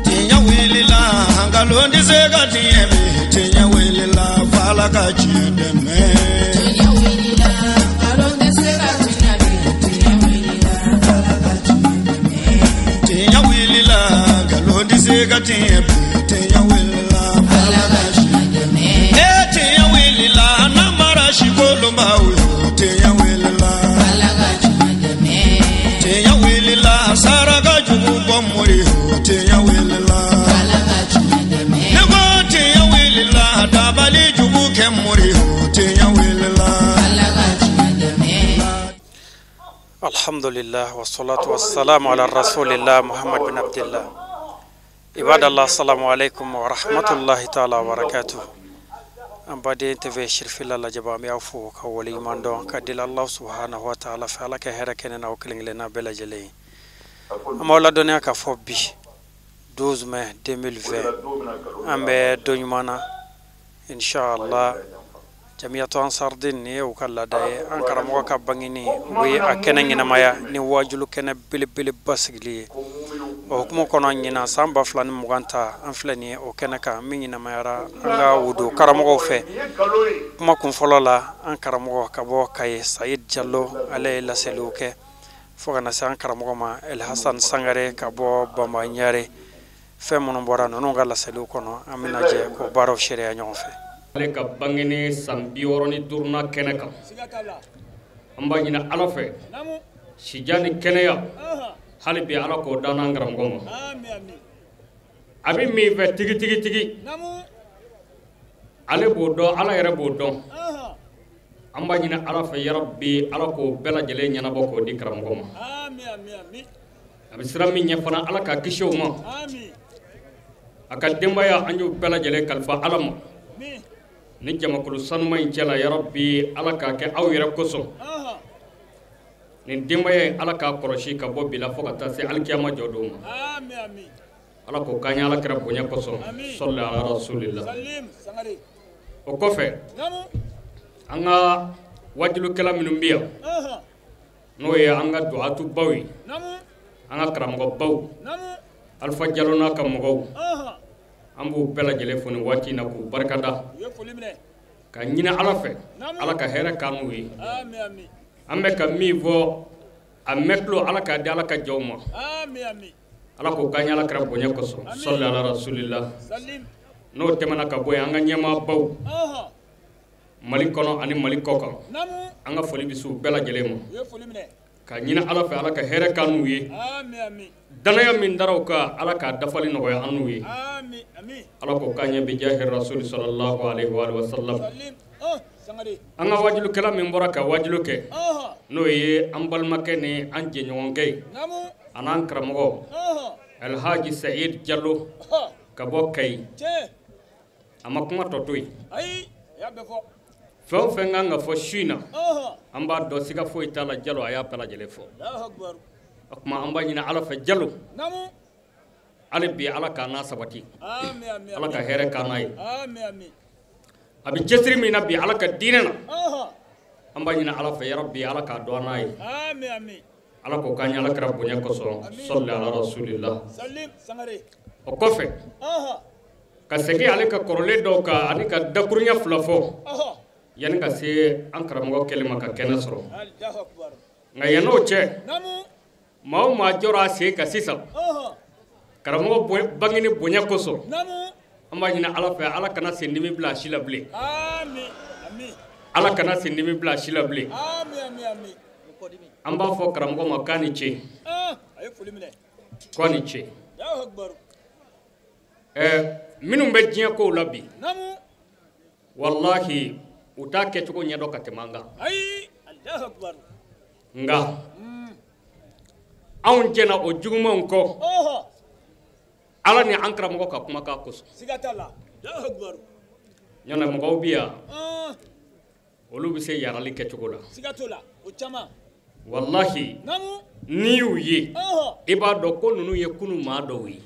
Tiɲɛ wulila nkalon tɛ se ka tiɲɛ bi tiɲɛ wulila f'Ala ka tiɲɛ dɛmɛ. Tiɲɛ wulila nkalon tɛ se ka tiɲɛ bi tiɲɛ wulila f'Ala ka tiɲɛ dɛmɛ. Tiɲɛ wulila nkalon tɛ se ka tiɲɛ bi tiɲɛ wulila f'Ala ka tiɲɛ dɛmɛ. Ee tiɲɛ wulila namara sikolonbaw yo tiɲɛ wulila f'Ala ka tiɲɛ dɛmɛ. Tiɲɛ wulila saraka jugu bɔ mori yo tiɲɛ wulila f'Ala ka tiɲɛ dɛmɛ. Ne ko tiɲɛ wulila dabali jugu kɛ mori yo tiɲɛ wulila f'Ala ka tiɲɛ dɛmɛ. Alhamdulillah wassalatu wassalamu ala rasulillah Muhammad bin Abdullah. Ibadallah, assalamu alaikum wa rahmatullahi ta'ala wa barakatuh. An baden TV Sirifila lajɛba, an bɛ aw fo ka waleɲuman dɔn ka deli Allah subhanahu wa ta'ala fɛ, Ala ka hɛrɛ kɛ ne n'aw kelen kelenna bɛɛ lajɛlen ye. An b'aw ladɔnniya k'a fɔ bi 12 mai 2020, an bɛ don ɲuman na inshallah. Jamiyatu Ansardin, nin ye u ka laada ye, an karamɔgɔ ka bangeni, u ye a kɛnɛ ɲɛnamaya ni wajulu kɛnɛ belebeleba sigili ye. O hukumu kɔnɔ, ɲinan san 2020 ta, an filɛ nin ye o kɛnɛ kan min ɲɛnamayara an ka wudu karamɔgɔw fɛ. Kuma kun fɔlɔ la, an karamɔgɔ ka bɔ Kaye, Sayid Jalo, ale ye laseliw kɛ fo ka na se an karamɔgɔ ma, El Hasan Sangare ka bɔ Bamba Ɲare. Fɛn minnu bɔra ninnu ka laseliw kɔnɔ, an bɛna jɛ k'o baaraw seereya ɲɔgɔn fɛ. Ale ka bangeni san 65nan kɛnɛ kan, an b'a ɲini Ala fɛ sijan ni kɛnɛya, hali bi Ala k'o dan n'an karamɔgɔ ma. A bɛ min fɛ tigitigi, ale b'o dɔn, Ala yɛrɛ b'o dɔn. An b'a ɲini Ala fɛ, yarabi, Ala k'o bɛɛ lajɛlen ɲɛnabɔ k'o di karamɔgɔ ma. A bɛ siran min ɲɛ fana, Ala k'a kisi o ma. A ka denbaya, an y'o bɛɛ lajɛlen kalifa Ala ma ni jamakulu sanuma in cɛla. Yarabi, Ala k'a kɛ aw yɛrɛ kosɔn nin denbaya in, Ala k'a kɔlɔsi ka bɔ bi la fo ka taa se alikiyama jɔ don ma. Ala k'o k'an ye Ala kɛra bonya kosɔn, sɔli ala rasulillah. O kɔfɛ, an ka wajulukɛla minnu bɛ yan, n'o ye an ka duwatu baw ye, an ka karamɔgɔ baw, Alifa Jalo n'a ka mɔgɔw, an b'u bɛɛ lajɛlen fo nin waati in na k'u barikada ka ɲini Ala fɛ, Ala ka hɛrɛ k'an n'u ye. An bɛ ka min fɔ a mɛn tulo, Ala k'a di Ala ka jɔnw ma. Ala k'o k'an ye Ala kɛra bonya kosɔn, sɔli ala rasulillah. N'o tɛmɛna ka bɔ yen, an ka ɲɛmaabaw Mali kɔnɔ ani Mali kɔ kan, an ka foli bɛ se u bɛɛ lajɛlen ma ka ɲini Ala fɛ, Ala ka hɛrɛ k'an n'u ye. Danaya min dara u kan, Ala k'a dafali nɔgɔya an n'u ye. Ala k'o k'an ɲɛ bi jahi rasuli sallallahu alaihi wa sallam. An ka wajulukɛla min bɔra ka wajulu kɛ, n'o ye an balimakɛ ni an jɛɲɔgɔnkɛ ye, a n'an karamɔgɔ Alhaji Sayid Jalo ka bɔ Kayi, a ma kuma tɔ to yen. Fɛn o fɛn kan ka fɔ su in na, an b'a dɔn, siga foyi t'a la, Jalo a y'a bɛɛ lajɛlen fɔ. O tuma an b'a ɲini Ala fɛ, Jalo, hali bi Ala k'a n'a sabati, Ala ka hɛrɛ k'an n'a ye. A bɛ cɛsiri min na bi Ala ka diinɛ na, an b'a ɲini Ala fɛ, yarabi, Ala k'a dɔn an n'a ye. Ala k'o k'an ye Ala kɛra bonya kosɔn, sɔli ala rasulillah. O kɔfɛ, ka segin ale ka kɔrɔlen dɔw kan ani ka dakuruɲɛ fila fɔ yanni ka se an karamɔgɔ kɛlen ma ka kɛnɛ sɔrɔ. Nka yann'o cɛ, maa o maa jɔra a sen kan sisan karamɔgɔ bangeni bonya kosɔn, an b'a ɲini Ala fɛ, Ala kana sendimi bila a si la bilen. Ala kana sendimi bila a si la bilen. An b'a fɔ karamɔgɔ ma k'a ni ce, k'a ni ce. Minnu bɛ diɲɛ kow la bi, walahi, u t'a kɛcogo ɲɛdɔn ka tɛmɛ an kan. Nka anw jɛna o jugumanw kɔ Ala ni an karamɔgɔ ka kumakan kosɔn. Ɲɔnɔ mɔgɔw bi yan, olu bɛ se yarali kɛcogo la. Walahi, n'i y'u ye, i b'a dɔn ko ninnu ye kunu maa dɔw ye.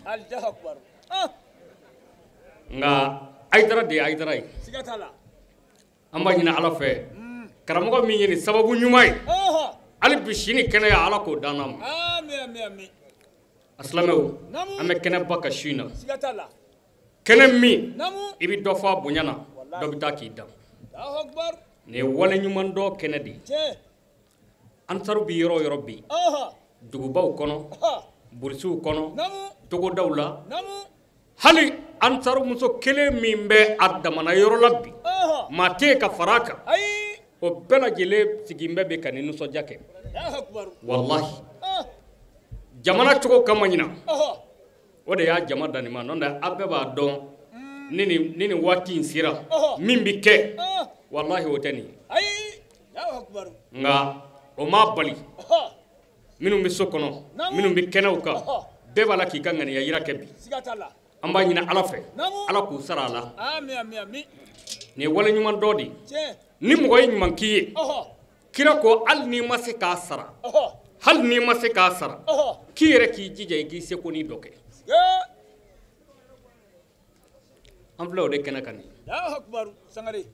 Nka Ayidara de ye Ayidara ye. An b'a ɲini Ala fɛ, karamɔgɔ min ye nin sababu ɲuman ye, Hali bi sini kɛnɛya Ala k'o d'an ma. A silamɛw, an bɛ kɛnɛba ka su in na. Kɛnɛ min i bɛ dɔ fɔ a bonya na, dɔ bɛ taa k'i dan. Nin ye waleɲuman dɔn kɛnɛ de ye. Ansaru bɛ yɔrɔ o yɔrɔ bi, dugubaw kɔnɔ, burusiw kɔnɔ, togodaw la, hali ansaru muso kelen min bɛ a damana yɔrɔ la bi, maa tɛ yen ka fara a kan, o bɛɛ lajɛlen sigilen bɛ bi ka nin nisɔndiya kɛ. Walahi, jamana cogo kama ɲina, o de y'a jama dan nin ma. N'o tɛ aw bɛɛ b'a dɔn ni nin waati in sera min bɛ kɛ, walahi o tɛ nin ye. Nka o m'a bali minnu bɛ so kɔnɔ, minnu bɛ kɛnɛw kan, bɛɛ b'a la k'i ka ŋaniya yira kɛ bi. An b'a ɲini Ala fɛ, Ala k'u sara a la. Nin ye waleɲuman dɔ de ye. Ni mɔgɔ ye ɲuman k'i ye, kira ko hali n'i ma se k'a sara, hali n'i ma se k'a sara, k'i yɛrɛ k'i jija i k'i seko n'i dɔ kɛ. An filɛ o de kɛnɛ kan nin ye.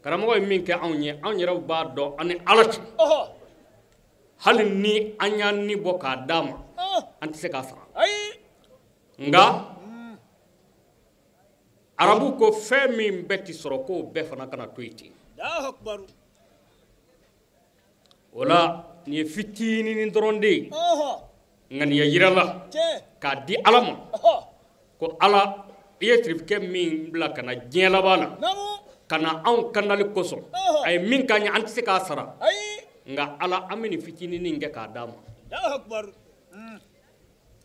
Karamɔgɔ ye min kɛ anw ye, anw yɛrɛw b'a dɔn an ni Ala cɛ. Hali ni an y'an ni bɔ k'a d'a ma, an tɛ se k'a sara. Nka arabu ko fɛn min bɛɛ ti sɔrɔ k'o bɛɛ fana kana to yen ten. O la nin ye fitinin dɔrɔn de ye ŋaniya yira la k'a di Ala ma, ko Ala i ye sirifikɛ min bila ka na diɲɛ laban na, ka na anw kandali kosɔn, a ye min k'an ye an tɛ se k'a sara, nka Ala an bɛ nin fitinin kɛ k'a d'a ma,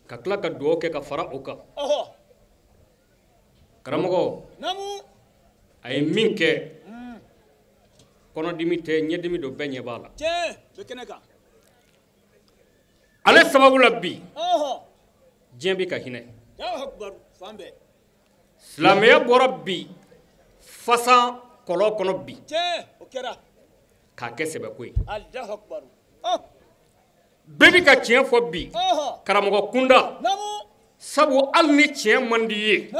ka tila ka dugawu kɛ ka fara o kan. Karamɔgɔ a ye min kɛ, kɔnɔdimi tɛ, ɲɛdimi don, bɛɛ ɲɛ b'a la. Ale sababu la bi diɲɛ bɛ ka hinɛ. Silamɛya bɔra bi fasan kɔlɔn kɔnɔ bi k'a kɛ sɛbɛko ye. Bɛɛ bɛ ka tiɲɛ fɔ bi karamɔgɔ kunda, sabu hali ni tiɲɛ man di ye,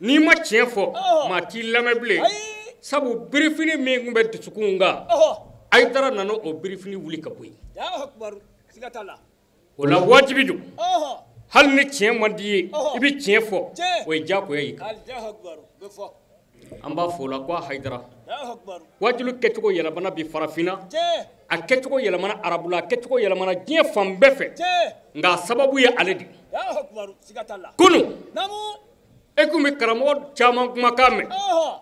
n'i ma tiɲɛ fɔ maa t'i lamɛn bilen. Sabu birifini min tun bɛ dusukun kan, Hayidara nana o birifini wuli ka bɔ yen. O la wajibi don, hali ni tiɲɛ man di ye, i bɛ tiɲɛ fɔ, o ye diyagoya y'i kan. An b'a fɔ o la ko Hayidara wajibi kɛcogo yɛlɛmana bi farafinna, a kɛcogo yɛlɛmana arabula, a kɛcogo yɛlɛmana diɲɛ fan bɛɛ fɛ, nka a sababu ye ale de ye. Kunun e kun bɛ karamɔgɔ caman kumakan mɛn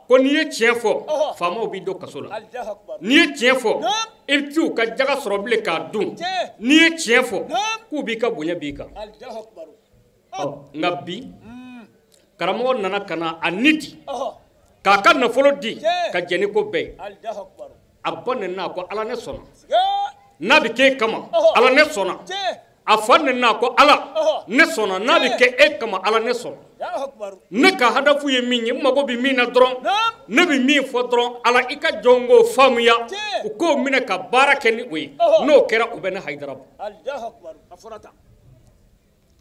ko n'i ye tiɲɛ fɔ faamaw b'i don kaso la, n'i ye tiɲɛ fɔ i bɛ t'u ka jaga sɔrɔ bilen k'a dun, n'i ye tiɲɛ fɔ k'u b'i ka bonya b'i kan. Nka bi karamɔgɔ nana ka na a ni di, k'a ka nafolo di, ka jɛn ni ko bɛɛ ye. A ba nana ko Ala ne sɔnna, n'a bɛ k'e kama Ala ne sɔnna. A fa nana ko Ala ne sɔnna, n'a bɛ kɛ e kama Ala ne sɔnna. Ne ka hadafu ye min ye, n mago bɛ min na dɔrɔn, ne bɛ min fɔ dɔrɔn, Ala i ka jɔn k'o faamuya, u k'o minɛ ka baara kɛ ni o ye. N'o kɛra u bɛ ne Hayidara bɔ.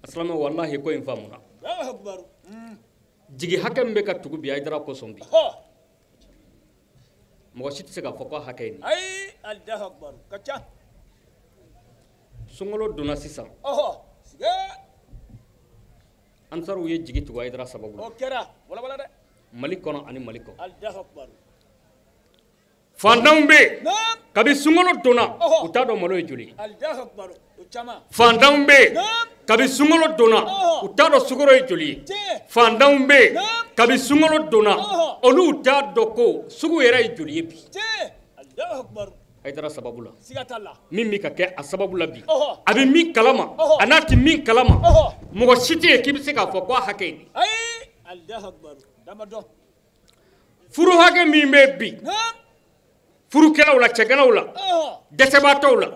A silamɛ walahi ko in faamuna. Jigi hakɛ min bɛ ka tugu bi Hayidara kosɔn bi, mɔgɔ si tɛ se k'a fɔ ko hakɛ ye nin ye. Sunkalo donna sisan, Ansaruw ye jigi tugu Hayidara sababu la Mali kɔnɔ ani Mali kɔ. Fantanw bɛ yen kabi sunkalo donna u t'a dɔn malo ye joli ye. Fantanw bɛ yen kabi sunkalo donna u t'a dɔn sukaro ye joli ye. Fantanw bɛ yen kabi sunkalo donna olu t'a dɔn ko sugu yɛrɛ ye joli ye bi. Hayidara sababu la, min bɛ ka kɛ a sababu la bi, a bɛ min kalama a n'a tɛ min kalama, mɔgɔ si tɛ yen k'i bɛ se k'a fɔ ko a hakɛ ye nin. Furu hakɛ min bɛ bi furukɛlaw la, cɛganaw la, dɛsɛbaatɔw la,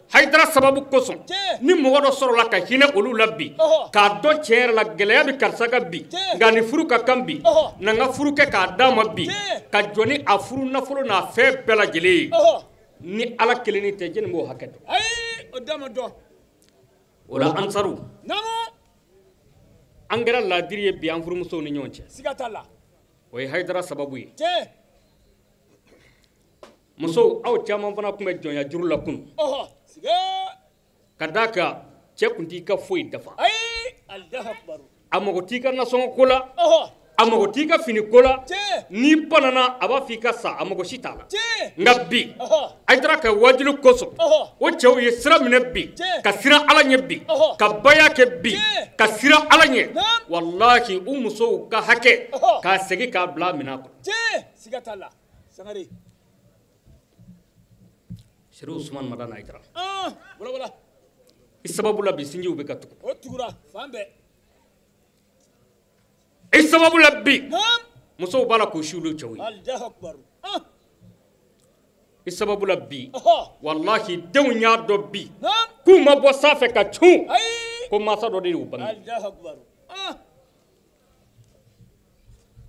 Hayidara sababu kosɔn ni mɔgɔ dɔ sɔrɔla ka hinɛ olu la bi, k'a dɔn tiɲɛ yɛrɛ la gɛlɛya bɛ karisa kan bi, nka ni furu ka kan bi, na n ka furu kɛ k'a d'a ma bi, ka jɔ ni a furu nafolo n'a fɛn bɛɛ lajɛlen ye. Ni Ala kelen ni tɛ, jɛni b'o hakɛ dɔn. O la Ansaru, an kɛra laadiri ye bi an furumusow ni ɲɔgɔn cɛ. O ye Hayidara sababu ye. Musow aw caman fana tun bɛ jɔnya juru la kunun. Ka d'a kan cɛ tun t'i ka foyi dafa. A mago t'i ka nasɔngɔ ko la. A mago t'i ka fini ko la. N'i banana a b'a fɔ i ka sa, a mago si t'a la. Nka bi Hayidara ka waajuli kosɔn o cɛw ye sira minɛ bi, ka siran Ala ɲɛ bi, ka baya kɛ bi, ka siran Ala ɲɛ. Walahi u musow ka hakɛ k'a segin k'a bila minɛn kɔnɔ. Siga t'a la Sangare. Serifu Usumani Madani Hayidara. I sababu la bi sinjiw bɛ ka tugu. O tugura fan bɛɛ. I sababu la bi musow b'a la k'u si olu cɛw ye. I sababu la bi walahi denw y'a dɔn bi k'u ma bɔ sanfɛ ka cun ko mansa dɔ de y'u bange.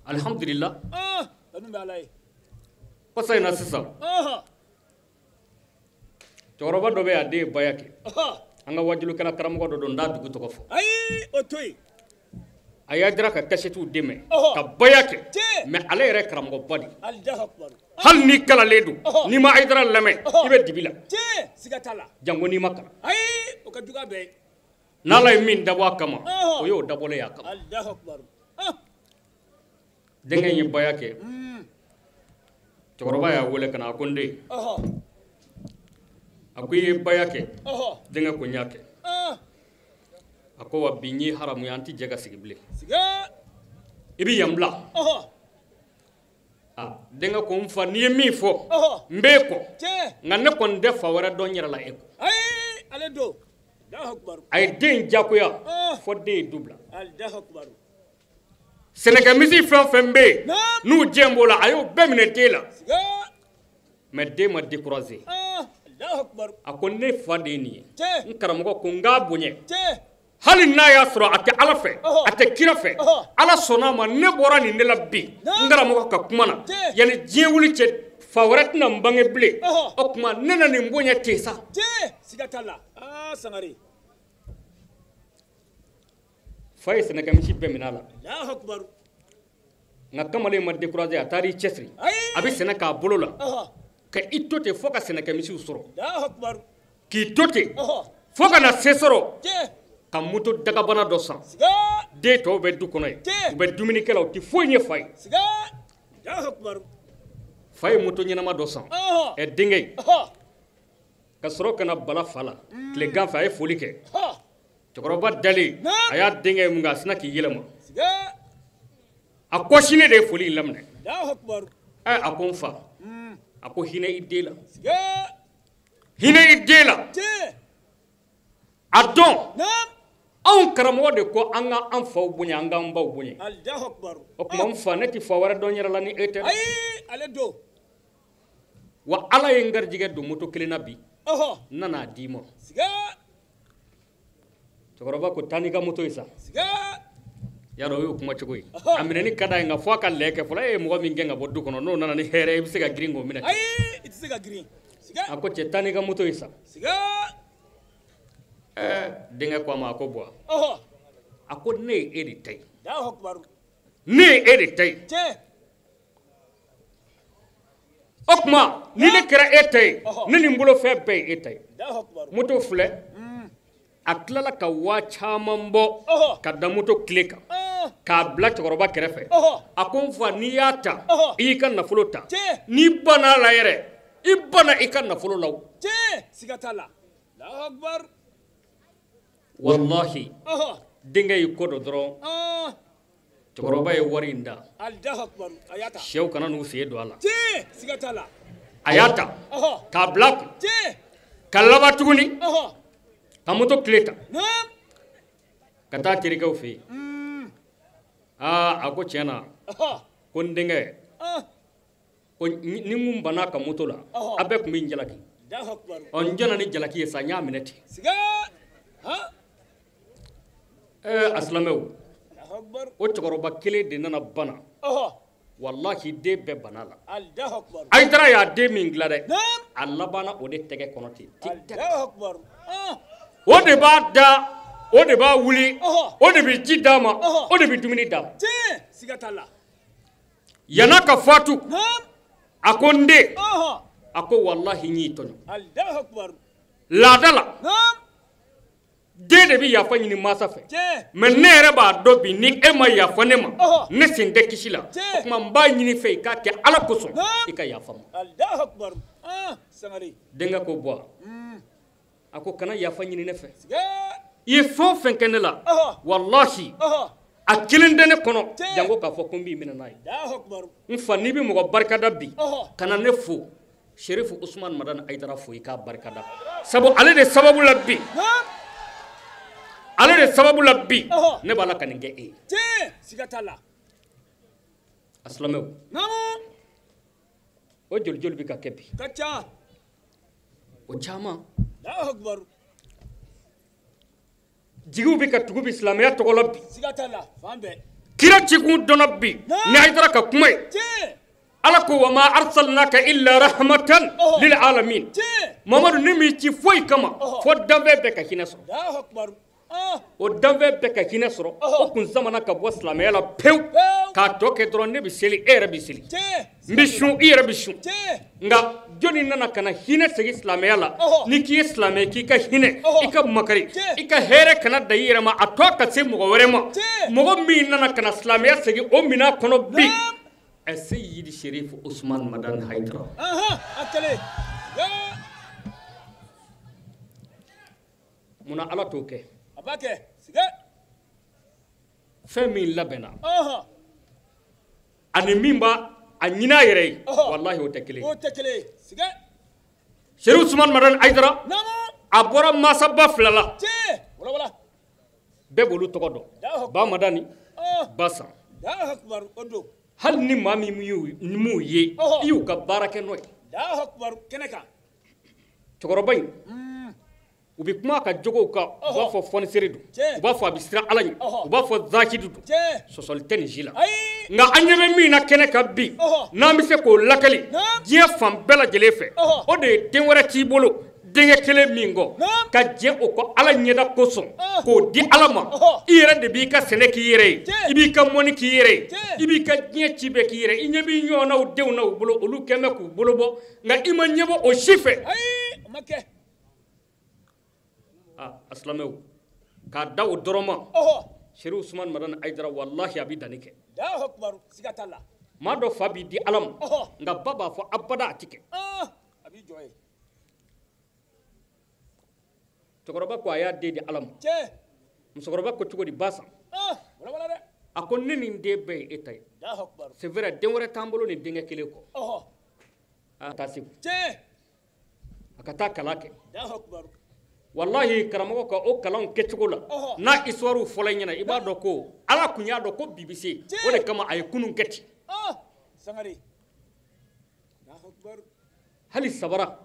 Alihamudulila. Kɔsa in na sisan cɛkɔrɔba dɔ bɛ yen, a den ye baya kɛ. An ka wajulukɛla karamɔgɔ dɔ don, n t'a dugu tɔgɔ fɔ. O to yen. A y'a jira ka kasɛtiw dɛmɛ ka baya kɛ, mais ale yɛrɛ karamɔgɔba de. Hali n'i kalalen don, n'i ma Hayidara lamɛn i bɛ dibi la. Janko n'i ma kalan. N'Ala ye min dabɔ a kama, o y'o dabɔlen y'a kama. Denkɛ in ye baya kɛ. Cɛkɔrɔba y'a wele ka na, a ko n den, a ko i ye baya kɛ. Denkɛ ko n y'a kɛ. A ko wa bi n ye haramu ye, an tɛ jɛ ka sigi bilen. I bɛ yan bila. Denkɛ ko n fa, n'i ye min fɔ n b'e kɔ, nka ne kɔni tɛ fa wɛrɛ dɔn n yɛrɛ la e kɔ. A ye den jagoya fɔ den ye du bila. Sɛnɛkɛmisi fɛn o fɛn bɛ yen n'u jɛ b'o la, a y'o bɛɛ minɛ den la. Mais den ma découragé. A ko ne fa de ye nin ye, n karamɔgɔ ko n k'a bonya. Hali n'a y'a sɔrɔ a tɛ Ala fɛ, a tɛ kira fɛ, Ala sɔnna a ma, ne bɔra nin de la bi n karamɔgɔ ka kuma na, yanni diɲɛ wuli cɛ fa wɛrɛ tɛna n bange bilen. O tuma ne na nin bonya ten sa. Siga t'a la. Sangare. Fa ye sɛnɛkɛmisi bɛɛ minɛ a la. Nka kamalen ma découragé, a taara i cɛsiri. A bɛ sɛnɛ k'a bolo la. Ka i to ten fo ka sɛnɛkɛmisiw sɔrɔ. K'i to ten fo ka na se sɔrɔ. Ka moto dagabana dɔ san. Den tɔw bɛ du kɔnɔ yen, u bɛ dumunikɛ la, u tɛ foyi ɲɛ fa ye. Fa ye moto ɲɛnama dɔ san. Ɛ denkɛ ye ka sɔrɔ ka na bala fa la tilegan fɛ, a ye foli kɛ. Cɛkɔrɔba dalen, a y'a denkɛ ye mun kɛ, a sinna k'i yɛlɛma. A kɔsinen de ye foli in laminɛ. Ɛ a ko n fa, a ko hinɛ i den la. Hinɛ i den la. A dɔn anw karamɔgɔ de ko an ka an faw bonya, an k'an baw bonya. O tuma n fa, ne tɛ fa wɛrɛ dɔn n yɛrɛ la ni e tɛ. Wa Ala ye n garijɛgɛ don moto kelen na bi, n nana d'i ma. Cɛkɔrɔba ko taa n'i ka moto ye sa. Yarɔ o y'o kuma cogo ye. A minɛni ka d'a ye, nka fo a ka lɛ kɛ fɔlɔ. E ye mɔgɔ min gɛn ka bɔ du kɔnɔ, n'o nana ni hɛrɛ ye, i bɛ se ka girin k'o minɛ. A ko cɛ taa n'i ka moto ye sa. Denkɛ ko a ma, a ko bɔ, a ko ne ye e de ta ye. Ne ye e de ta ye. O tuma ni ne kɛra e ta ye, ne ni n bolofɛn bɛɛ ye e ta ye. Moto filɛ, a tilala ka waa caman bɔ ka da moto tile kan k'a bila cɛkɔrɔba kɛrɛfɛ. A ko n fa, n'i y'a ta, i y'i ka nafolo ta. N'i banna a la yɛrɛ, i banna i ka nafolo la o. Siga t'a la. Walahi denkɛ y'i kɔ dɔ dɔrɔn, cɛkɔrɔba ye wari in da. Sɛw kana n'u sen don a la. A y'a ta k'a bila kun, ka laban tuguni ka moto tile ta ka taa terikɛw fɛ yen. Aa a ko tiɲɛ na, ko n denkɛ, ko ni n kun banna ka moto la, a bɛɛ tun bɛ n jalaki. Ɔ n jɔnna ni jalaki ye sa, n y'a minɛ ten. A silamɛw, o cɛkɔrɔba kelen de nana bana. Walahi den bɛɛ bana la. Hayidara y'a den min dilan dɛ, a labanna o de tɛgɛ kɔnɔ ten. O de b'a da, o de b'a wuli, o de bɛ ji d'a ma, o de bɛ dumuni d'a ma. Yan'a ka fatu, a ko n den, A ko walahi n y'i tɔɲɔ. Laada la den de bɛ yafa ɲini mansa fɛ, mais ne yɛrɛ b'a dɔn bi ni e ma yafa ne ma, ne sen tɛ kisi la. O tuma n b'a ɲini fɛ i k'a kɛ Ala kosɔn, i ka yafa n ma. Denkɛ ko bɔ, a ko kana yafa ɲini ne fɛ, i ye fɛn o fɛn kɛ ne la, walahi a kelen tɛ ne kɔnɔ, janko k'a fɔ ko n b'i minɛ n'a ye. N fa, n'i bɛ mɔgɔ barikada bi, kana ne fo, Serifu Usumani Madani Hayidara fo i k'a barikada, sabu ale de sababu la bi, ale de sababu la bi ne b'a la ka nin kɛ e ye. A silamɛw, o joli joli bɛ ka kɛ bi, o caman. Jigiw bɛ ka tugu bi silamɛya tɔgɔ la bi. Kira cikun dɔnna bi ni Hayidara ka kuma ye. Ala ko wa ma arsalnaka illa rahmatan lil alamin. Mamadu ne m'i ci foyi kama fo danfɛn bɛɛ ka hinɛ sɔrɔ. O danfɛn bɛɛ ka hinɛ sɔrɔ, o kun zamana ka bɔ silamɛya la pewu, k'a tɔ kɛ dɔrɔn ne bɛ seli, e yɛrɛ bɛ seli, n bɛ sun, i yɛrɛ bɛ sun. Nka jɔnni nana ka na hinɛ segin silamɛya la? N'i k'i ye silamɛ, k'i ka hinɛ, i ka makari, i ka hɛrɛ kana da i yɛrɛ ma, a tɔ ka se mɔgɔ wɛrɛ ma. Mɔgɔ min nana ka na silamɛya segin o minɛn kɔnɔ bi, Seyidi Serifu Usumani Madani Hayidara. Munna Ala t'o kɛ? Fɛn min labɛnna ani min b'a a ɲini a yɛrɛ ye, walahi o tɛ kelen ye. Serifu Usumani Madani Hayidara, a bɔra masaba fila la, bɛɛ b'olu tɔgɔ dɔn, Ba Madani, Ba San. Hali ni maa min m'u ye, i y'u ka baara kɛ n'o ye. Cɛkɔrɔba in, u bɛ kuma a ka jogow kan, u b'a fɔ fɔnisere don, u b'a fɔ a bɛ siran Ala ɲɛ, u b'a fɔ zakidu don, sɔsɔli tɛ nin si la. Nka an ɲɛ bɛ min na kɛnɛ kan bi, n'an bɛ se k'o lakali diɲɛ fan bɛɛ lajɛlen fɛ, o de ye den wɛrɛ t'i bolo denkɛ kelen min kɔ, ka jɛ o kɔ Ala ɲɛda kosɔn k'o di Ala ma. I yɛrɛ de b'i ka sɛnɛ k'i yɛrɛ ye, i b'i ka mɔni k'i yɛrɛ ye, i b'i ka diɲɛ ci bɛɛ k'i yɛrɛ ye. I ɲɛ b'i ɲɔgɔnnaw denw na u bolo, olu kɛn bɛ k'u bolo bɔ, nka i ma ɲɛbɔ o si fɛ. A silamɛw, k'a da o dɔrɔn ma, Serifu Usumani Madani Hayidara, walahi a bɛ danni kɛ. Maa dɔ fa b'i di Ala ma, nka ba b'a fɔ abada a ti kɛ. Cɛkɔrɔba ko a y'a den di Ala ma. Musokɔrɔba ko cogo di Ba San? A ko ne ni n den bɛɛ ye e ta ye. C'est vrai, den wɛrɛ t'an bolo ni denkɛ kelen kɔ. A taa Segu, a ka taa kalan kɛ. Walahi karamɔgɔ ka o kalanw kɛcogo la, n'a histoire fɔla i ɲɛna, i b'a dɔn ko Ala kun y'a dɔn ko bi bɛ se, o de kama a ye kunun kɛ ten. Hali sabara,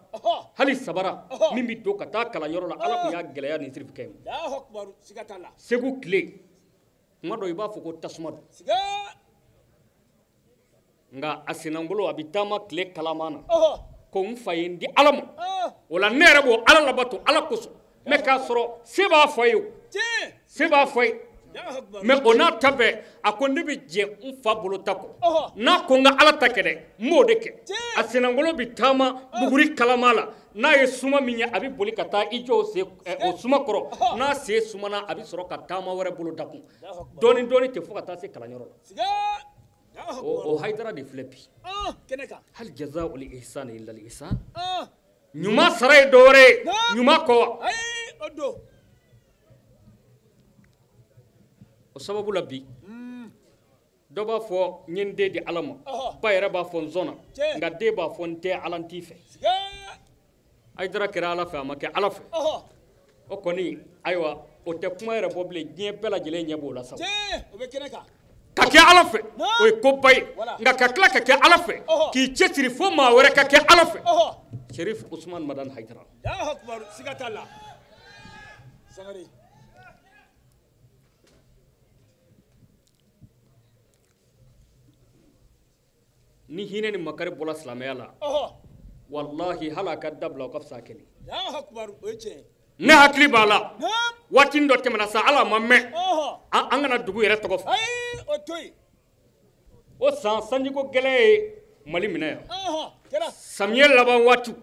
hali sabara min bɛ don ka taa kalanyɔrɔ la, Ala kun y'a gɛlɛya nin sirifikɛ ye. Segu tile, kuma dɔ i b'a fɔ ko tasuma don, nka a sennankolo a bɛ taama tile kalaman na, ko n fa ye n di Ala ma, o la ne yɛrɛ b'o Ala labato Ala kosɔn. Mais k'a sɔrɔ se b'a fɔ ye, o se b'a fɔ ye, mais o n'a ta bɛɛ, a ko ne bɛ jɛ n fa bolo ta kɔ, n'a ko n ka Ala ta kɛ dɛ, n b'o de kɛ. A sennankolo bɛ taama buguri kalama la, n'a ye suma min ye, a bɛ boli ka taa i jɔ o suma kɔrɔ, n'a sen sumana, a bɛ sɔrɔ ka taama wɛrɛ bolo da kun, dɔɔni dɔɔni ten fo ka taa se kalanyɔrɔ la. O Hayidara de filɛ bi. Hali jazaa'ul ihsani illa al ihsan. Ɲuman sara ye dɔwɛrɛ ye ɲuman kɔ wa? O sababu la bi, dɔ b'a fɔ n ye n den di Ala ma, ba yɛrɛ b'a fɔ n sɔnna, nka den b'a fɔ n tɛ Ala n t'i fɛ. Hayidara kɛra Ala fɛ, a ma kɛ Ala fɛ. O kɔni, ayiwa, o tɛ kuma yɛrɛ bɔ bilen, diɲɛ bɛɛ lajɛlen ɲɛ b'o la sa. Ka kɛ Ala fɛ, o ye koba ye, nka ka tila ka kɛ Ala fɛ, k'i cɛsiri fo maa wɛrɛ ka kɛ Ala fɛ. Serifu Usumani Madani Hayidara. Ni hinɛ ni makari bɔra silamɛya la, walahi hali a ka dabila o ka fisa a kɛlen. Ne hakili b'a la, waati dɔ tɛmɛna sa, ala ma mɛn, an kana dugu yɛrɛ tɔgɔ fɔ. O san sanjiko gɛlɛn ye Mali minɛ yan samiyɛ laban waati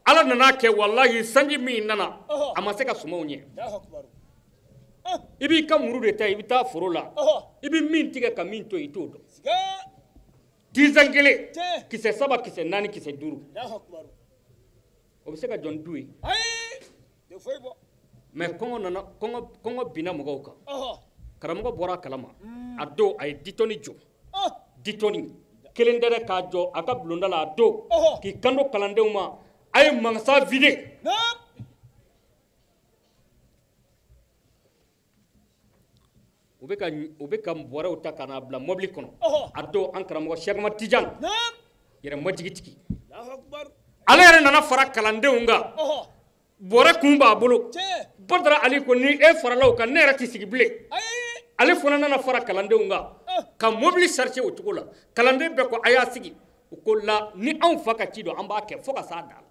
Ala nana kɛ walahi sanji min nana a ma se ka sumanw ɲɛ i b'i ka muru de ta i bɛ taa foro la i bɛ min tigɛ ka min to yen i t'o dɔn dizan kelen kisɛ 3 kisɛ 4 kisɛ 5 o bɛ se ka jɔ ni du ye mais kɔngɔ nana kɔngɔ binna mɔgɔw kan karamɔgɔ bɔra a kalama a don a ye ditɔni jɔ ditɔni kelen tɛ k'a jɔ a ka bulonda la a don k'i kanto kalandenw ma a ye mansa vide u bɛ ka bɔrɛw ta ka n'a bila mɔbili kɔnɔ a don an karamɔgɔ Sɛkuma Tijan yɛrɛ majigitigi ale yɛrɛ nana fara kalandenw kan bɔrɛ kun b'a bolo Badara Ali ko ni e farala o kan ne yɛrɛ tɛ sigi bilen ale fana nana fara kalandenw kan ka mobili chargé o cogo la kalanden bɛɛ ko a y'a sigi u ko la ni anw fa ka ci don an b'a kɛ fo ka s'a dan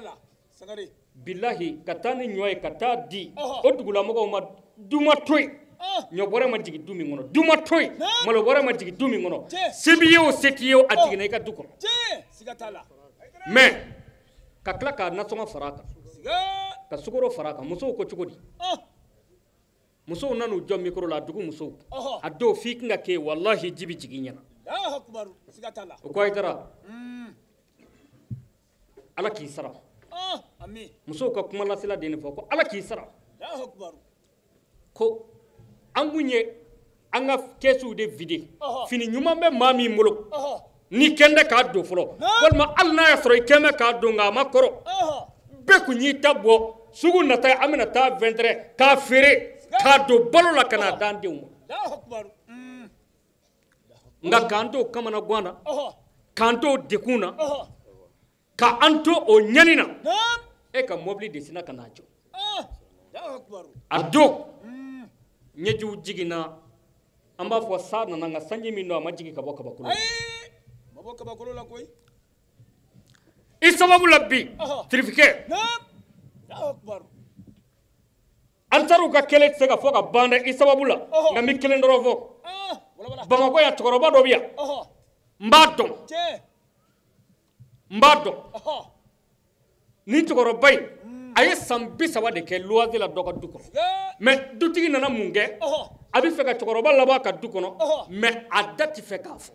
la bilahi ka taa ni ɲɔ ye ka taa di o dugulamɔgɔw ma du ma to yen ɲɔ bɔrɛ ma jigin du min kɔnɔ du ma to yen malo bɔrɛ ma jigin du min kɔnɔ se b'i ye o se t'i ye o a jiginna i ka du kɔnɔ mais ka tila k'a nasɔngɔ fara a kan ka sukaro fara a kan musow ko cogo di musow nan'u jɔ micro la dugu musow a don f'i kan ka kɛ walahi ji bɛ jigin i ɲɛna o ko Hayidara Ala k'i sara musow ka kuma lasela de nin fɔ ko Ala k'i sara ko an kun ye an ka kɛsiw de vide fini ɲuman bɛ maa min bolo ni kɛn tɛ k'a don fɔlɔ walima hali n'a y'a sɔrɔ i kɛn bɛ k'a don nka a ma kɔrɔ bɛɛ kun y'i ta bɔ sugu nata an bɛna taa vɛntɛrɛ k'a feere k'a don balo la ka n'a d'an denw ma nka k'an to kamanagan na k'an to degun na k'an to o ɲani na e ka mɔbili de sinna ka n'a jɔ a don ɲɛjiw jiginna an b'a fɔ sa nana nka sanji min don a ma jigin ka bɔ kabakolo la i sababu la bi tirifikɛ an taar'u ka kɛlɛ tɛ se ka fɔ ka ban dɛ i sababu la nka n bɛ kelen dɔrɔn fɔ Bamakɔ yan cɛkɔrɔba dɔ bɛ yan n b'a dɔn n b'a dɔn nin cɛkɔrɔba in a ye san 30 de kɛ luwanse la dɔ ka du kɔnɔ mais dutigi nana mun kɛ a bɛ fɛ ka cɛkɔrɔba labɔ a ka du kɔnɔ mais a da tɛ fɛ k'a fɔ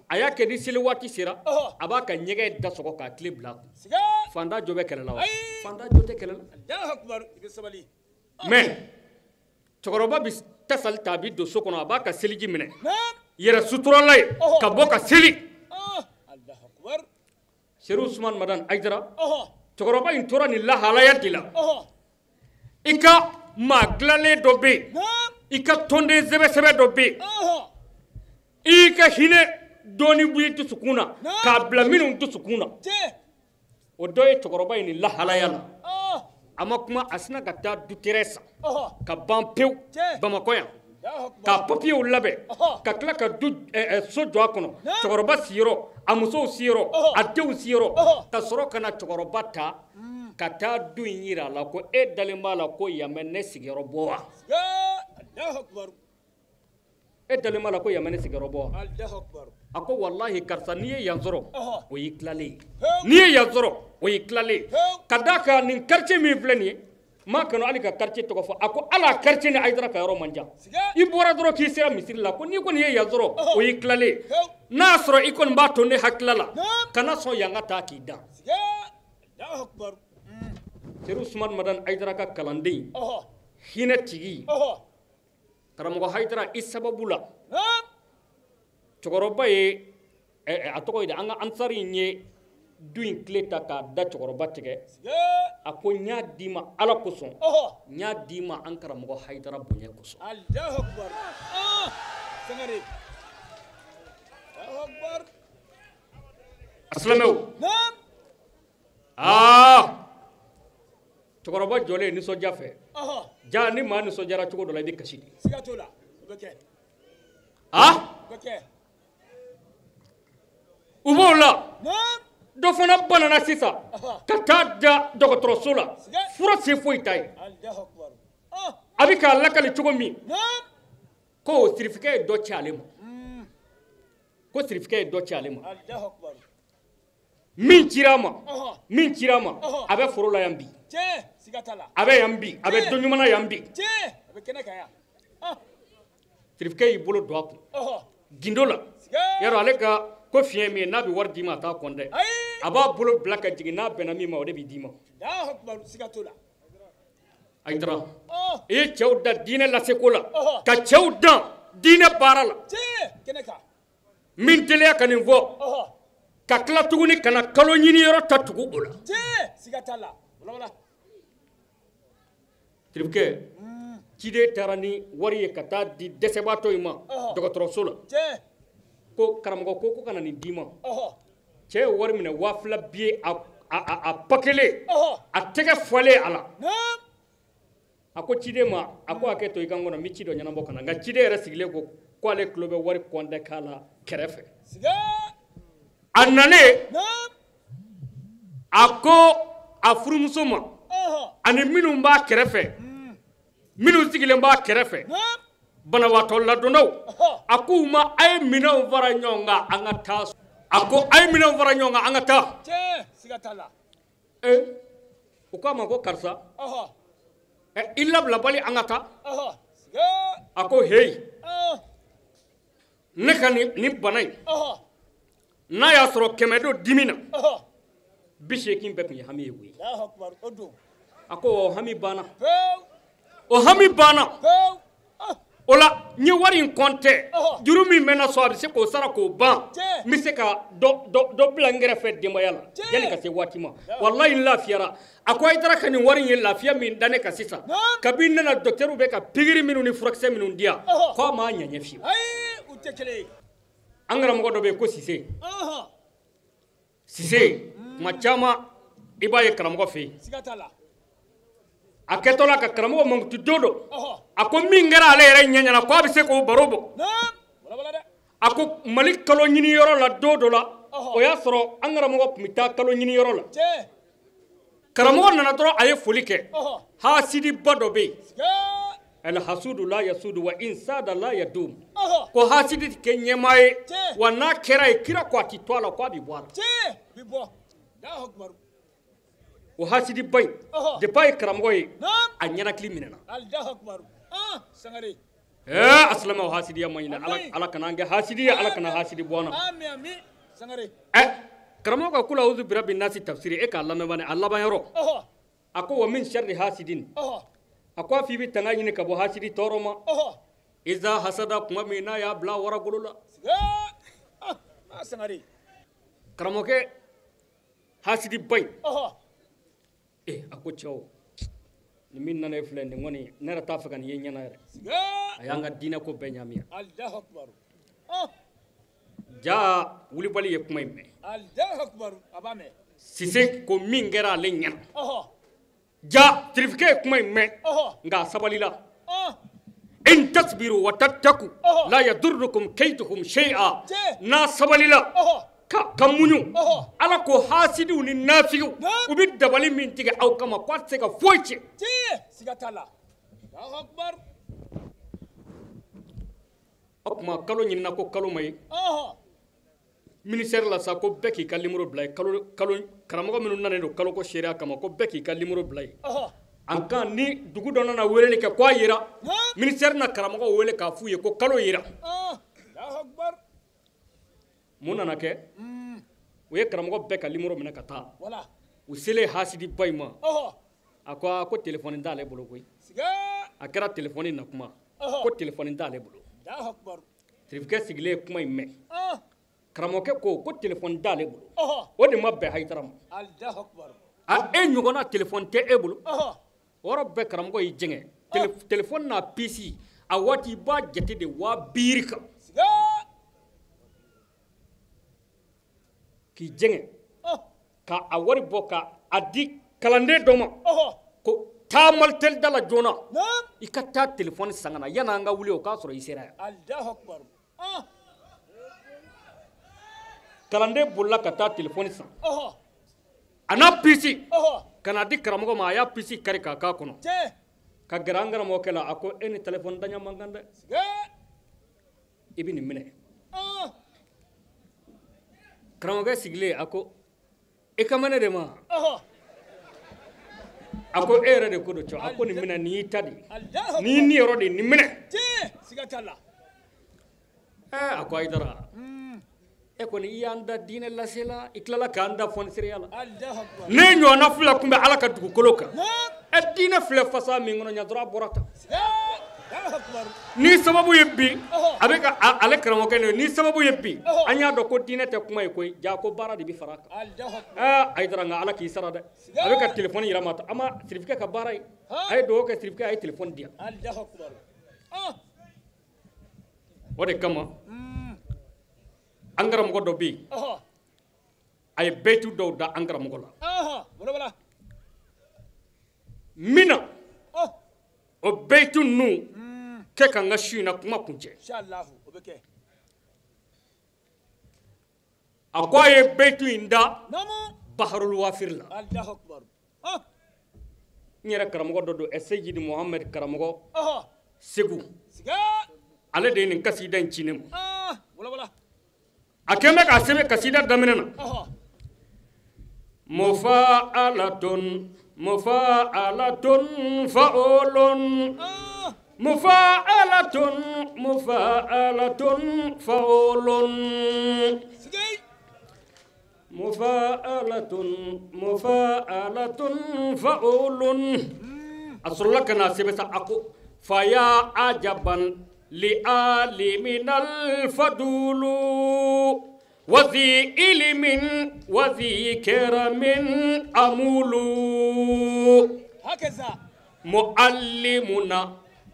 a y'a kɛ ni seli waati sera a b'a ka ɲɛgɛn da sɔgɔ k'a tile bila a kun fantan jo bɛ kɛlɛ la wa fantan jo tɛ kɛlɛ la mais cɛkɔrɔba bɛ tasali ta a bɛ don so kɔnɔ a b'a ka seliji minɛ yɛrɛ suturala ye ka bɔ ka seli Serifu Usumani Madani Hayidara cɛkɔrɔba in tora nin lahalaya de la i ka maa dilanlen dɔ bɛ yen i ka tɔnden sɛbɛsɛbɛ dɔ bɛ yen i ka hinɛ dɔɔni bɔ i dusukun na k'a bila minnu dusukun na o dɔ ye cɛkɔrɔba in nin lahalaya la a ma kuma a sina ka taa dutɛrɛ san ka ban pewu Bamakɔ yan ka papiyew labɛn ka tila ka du so jɔ a kɔnɔ cɛkɔrɔba siyɔrɔ a musow siyɔrɔ a denw siyɔrɔ ka sɔrɔ ka na cɛkɔrɔba ta ka taa du in yira a la ko e dalen b'a la ko yan bɛ ne sigiyɔrɔ bɔ wa e dalen b'a la ko yan bɛ ne sigiyɔrɔ bɔ wa a ko walahi karisa n'i ye yan sɔrɔ o y'i tilalen ye n'i ye yan sɔrɔ o y'i tilalen ye ka d'a kan nin quartier min filɛ nin ye maa kanu hali ka quartier tɔgɔ fɔ a ko ala quartier ni Hayidara ka yɔrɔ man jan i bɔra dɔrɔn k'i sera misiri la ko n'i kɔni ye yan sɔrɔ o y'i tilalen ye n'a y'a sɔrɔ i kɔni b'a to ne hakilila la kana sɔn yan ka taa k'i dan Serifu Usumani Madani Hayidara ka kalanden hinɛ tigi karamɔgɔ Hayidara i sababu la cɛkɔrɔba ye a tɔgɔ ye di an ka ansari in ye du in tile ta k'a da cɛkɔrɔba tigɛ a ko n y'a d'i ma Ala kosɔn n y'a d'i ma an karamɔgɔ Hayidara bonya kosɔn a silamɛw aa cɛkɔrɔba jɔlen nisɔndiya fɛ ja ni maa nisɔndiyara cogo dɔ la i bɛ kasi de u b'o la dɔ fana banana sisan ka taa da dɔgɔtɔrɔso la fura se foyi t'a ye a bɛ k'a lakali cogo min ko sirifikɛ ye dɔ ci ale ma ko Ko sirifikɛ ye dɔ ci ale ma. Min cira a ma, min cira a ma, a bɛ foro la yan bi. A bɛ yan bi, a bɛ don ɲuman na yan bi. Sirifikɛ y'i bolo don a kun. Gindo la. Yarɔ ale ka ko fiɲɛ min ye n'a bɛ wari d'i ma a t'a kɔn dɛ. A b'a bolo bila ka jigin n'a bɛnna min ma o de bɛ d'i ma. Ayidara, i ye cɛw da diinɛ laseko la, ka cɛw dan diinɛ baara la. Min teliya ka nin fɔ, ka tila tuguni ka na kalo ɲini yɔrɔ ta tugu o la. Sirifukɛ, ciden taara ni wari ye ka taa di dɛsɛbaatɔ in ma dɔgɔtɔrɔso la. Ko karamɔgɔ ko ka na nin d'i ma. Cɛ ye wari minɛ 2000 biye a pakelen, a tɛgɛ falen a la. A ko ciden ma, a ko hakɛ to i ka n kɔnɔ, n bɛ ci dɔ ɲɛnabɔ ka na. Nka ciden yɛrɛ sigilen ko k'ale tulo bɛ wari kɔntɛ k'a la kɛrɛfɛ. A nalen, a ko a furumuso ma, ani minnu b'a kɛrɛfɛ, minnu sigilen b'a kɛrɛfɛ, banabaatɔ ladonnaw, a k'u ma a ye minɛnw fara ɲɔgɔn kan an ka taa. A ko a ye minɛnw fara ɲɔgɔn kan an ka taa. U k'a ma ko karisa, i labilabali an ka taa. A ko heyi, ne ka nin bana in, n'a y'a sɔrɔ 100 don dimi na, 80 bɛɛ tun ye hami ye koyi. A ko o hami banna. O hami banna. O la n ye wari in kɔntɛ, juru min bɛ n na so a bɛ se k'o sara k'o ban, n bɛ se ka dɔ bila n kɛrɛfɛ denbaya la yanni ka se waati ma. Walayi n lafiyara. A ko Ayidara ka nin wari in ye lafiya min da ne kan sisan, kabi n nana dɔkitɛriw bɛ ka pikiri minnu ni furakisɛ minnu di yan, k'a m'a ɲɛɲɛ fiyewu. An karamɔgɔ dɔ bɛ yen ko Sise. Sise, tuma caman i b'a ye karamɔgɔ fɛ yen. A kɛtɔ la ka karamɔgɔ mankutu don dɔ, a ko min kɛra ale yɛrɛ ɲɛ ɲɛna k'a bɛ se k'o baro bɔ. A ko Mali kalo ɲini yɔrɔ la don dɔ la, o y'a sɔrɔ an karamɔgɔ tun bɛ taa kalo ɲini yɔrɔ la. Karamɔgɔ nana dɔrɔn a ye foli kɛ. Hasidiba dɔ bɛ yen. Alhasudu la yasudu wa insada la yadum. Ko hasidi tɛ kɛ ɲɛmaa ye, wa n'a kɛra ye kira ko a ti to a la k'a bɛ bɔ a la. O hasidiba in, depuis a ye karamɔgɔ ye, a ɲɛnakili minɛna. A silamɛ o hasidiya man ɲi dɛ. Ala kana an kɛ hasidi ye, Ala kana hasidi bɔ an na. Karamɔgɔ ka kula uzu birabi nasi tafsiri e k'a lamɛn bani a laban yɔrɔ. A ko wa min sharri hasidin. A ko a f'i bɛ tanga ɲini ka bɔ hasidi tɔɔrɔ ma. Iza hasada kuma min n'a y'a bila waragolo la. Karamɔgɔkɛ hasidiba in. A ko cɛw, nin min nana e filɛ nin kɔni ne yɛrɛ t'a fɛ ka nin ye ɲɛna yɛrɛ. A y'an ka diinɛ ko bɛɛ ɲaami yan. Ja wulibali ye kuma in mɛn. Sise ko min kɛra ale ɲɛna. Ja sirifikɛ ye kuma in mɛn, nka a sabalila. In tasbiru wa tattaku la yadurrukum kayduhum shay'a. N'a sabalila ka muɲu, Ala ko hasidiw ni nafigiw u bɛ dabali min tigɛ aw kama k'a tɛ se ka foyi tiɲɛ. O tuma kalo ɲinina ko kalo ma ye. Ministère la sa ko bɛɛ k'i ka numéro bila yen. Kalo karamɔgɔ minnu nalen don kaloko seereya kama ko bɛɛ k'i ka numéro bila yen. En cas ni dugu dɔ nana weleli kɛ k'a yera, ministère na karamɔgɔw wele k'a f'u ye ko kalo yera. Mun nana kɛ? U ye karamɔgɔ bɛɛ ka numéro minɛ ka taa. U selen hasidiba in ma, a ko ko téléphone t'ale bolo koyi. A kɛra téléphone na kuma, ko téléphone t'ale bolo. Sirifikɛ sigilen ye kuma in mɛn. Karamɔgɔkɛ ko ko téléphone t'ale bolo. O de ma bɛn Hayidara ma. A e ɲɔgɔnna téléphone tɛ e bolo. O yɔrɔ bɛɛ karamɔgɔ y'i jɛngɛ. Téléphone n'a puce a waati i b'a jate de 50 kan. K'i jɛngɛ ka a wari bɔ ka a di kalanden dɔ ma ko taa Malitel da la joona, i ka taa téléphone san ka na yan'an ka wuli o k'a sɔrɔ i sera yan. Kalanden bolila ka taa téléphone san. A n'a puce ka n'a di karamɔgɔ ma, a y'a puce kari k'a k'a kɔnɔ. Ka gɛrɛ an karamɔgɔkɛ la, a ko e ni téléphone daɲa man kan dɛ. I bɛ nin minɛ. Karamɔgɔkɛ sigilen a ko e ka ne de ma. A ko e yɛrɛ de ko don cɛ. A ko nin minɛ nin y'i ta de ye. Nin y'i niyɔrɔ de ye nin minɛ. A ko Hayidara e kɔni i y'an da diinɛ lase la i tilala k'an da fɔnisireya la. Ne ɲɔgɔnna fila tun bɛ Ala ka dugukolo kan. Ɛ diinɛ filɛ fasa min kɔnɔ ɲa dɔrɔn a bɔra tan. Ni sababu ye bi a bɛ ka ale karamɔgɔkɛ nin ni sababu ye bi an y'a dɔn ko diinɛ tɛ kuma ye koyi ja ko baara de bɛ fara a kan. Aa Hayidara nka Ala k'i sara dɛ. A bɛ ka telefɔni yira ma an ma sirifikɛ ka baara ye. A ye dugawu kɛ sirifikɛ a ye telefɔni di yan. O de kama an karamɔgɔ dɔ bɛ yen a ye bɛyitu dɔw da an karamɔgɔ la. Min na o bɛyitu ninnu kɛ ka n ka su in na kuma kuncɛ. A ko a ye bɛyitu in da Baharul Wafiri la. N yɛrɛ karamɔgɔ dɔ don Seyidi Mohamed karamɔgɔ Segu. Ale de ye nin kasida in ci ne ma. A kɛn bɛ k'a sɛbɛn kasida daminɛ na. Mufa'alatun mufa'alatun fa'ulun mufa'alatun mufa'alatun fa'ulun mufa'alatun mufa'alatun fa'ulun. A sɔrɔla ka na sɛbɛn sa a ko fa ya ajaban li aliminal fadulu wazi ilimin wazi keramin amulu muallimuna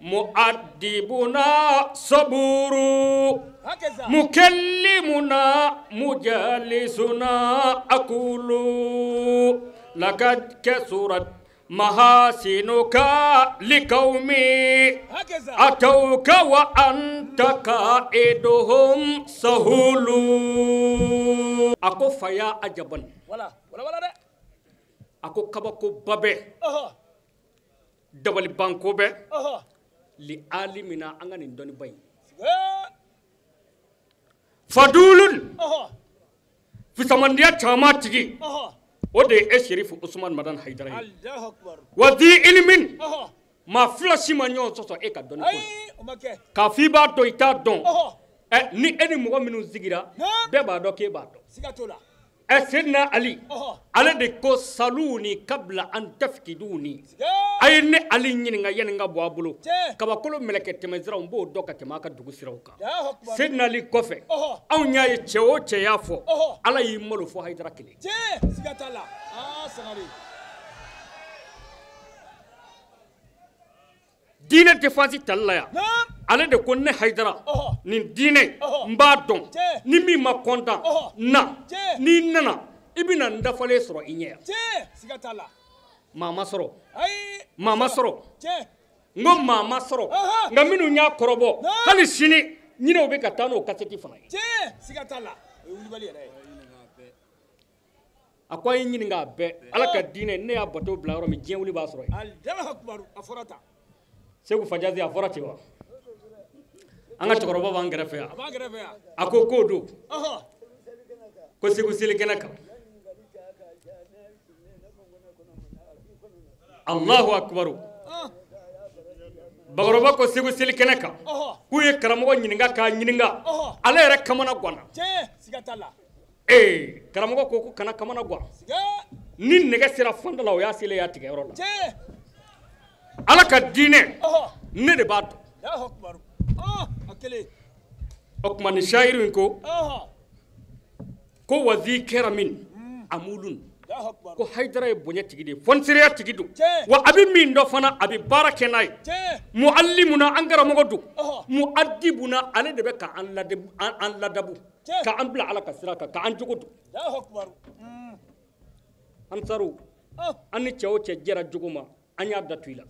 muaddibuna saburu mukallimuna mujalisuna akulu lakad kasurat mahasinuka liqaumi atawka wa anta qaiduhum sahulu. A ko faya ajaban. A ko kabako ba bɛ dabalibanko bɛ li alimina an ka nin dɔnniba in. Fadulun fisamandiya caman tigi o de ye e Serifu Usumani Madani Hayidara ye. Wa di ilimin maa fila si ma ɲɔgɔn sɔsɔ e ka dɔnni ko la. K'a fɔ i b'a dɔn i t'a dɔn. Ɛ ni e ni mɔgɔ minnu sigira bɛɛ b'a dɔn k'e b'a dɔn. Ɛ Seydina Ali ale de ko saluni kabila an tafkiduni. A ye ne Ali ɲininka yanni n ka bɔ a bolo. Kabakolo mɛlɛkɛ tɛmɛsiraw n b'o dɔn ka tɛmɛ a ka dugu siraw kan. Seydina Ali kɔfɛ anw y'a ye cɛ o cɛ y'a fɔ Ala y'i malo fɔ Hayidara kelen. Diinɛ défense tali la yan ale de ko ne Hayidara nin diinɛ n b'a dɔn ni min ma content na n'i nana i bɛna n dafalen sɔrɔ i ɲɛ yan. Maa ma sɔrɔ maa ma sɔrɔ n ko maa ma sɔrɔ nka minnu y'a kɔrɔbɔ hali sini ɲinɛw bɛ ka taa n'o kasɛti fana ye. A ko a ye ɲininka a bɛɛ Ala ka diinɛ ne y'a bato bila yɔrɔ min diɲɛ wuli b'a sɔrɔ yen. Segu Fajazi a fɔra ten wa? An ka cɛkɔrɔba b'an kɛrɛfɛ yan. A ko k'o don ko Segu selikɛnɛ kan. Allahu akibaru. Bakɔrɔba ko Segu selikɛnɛ kan k'u ye karamɔgɔ ɲininka k'a ɲininka ale yɛrɛ kamana ganna. Ee karamɔgɔ ko ko kana kamana gan. Ni nɛgɛ sera fanda la o y'a selen y'a tigɛ yɔrɔ la. Ala ka diinɛ ne de b'a dɔn. O tuma nin sayiru in ko ko wazi kɛra min amulun ko Hayidara ye bonya tigi de ye fɔnisireya tigi don wa a bɛ min dɔn fana a bɛ baara kɛ n'a ye. Muallimuna an karamɔgɔ don muadibuna ale de bɛ k'an ladabu k'an bila Ala ka sira kan k'an jogo don. Ansaru an ni cɛ o cɛ jɛra jogo ma an y'a datu i la.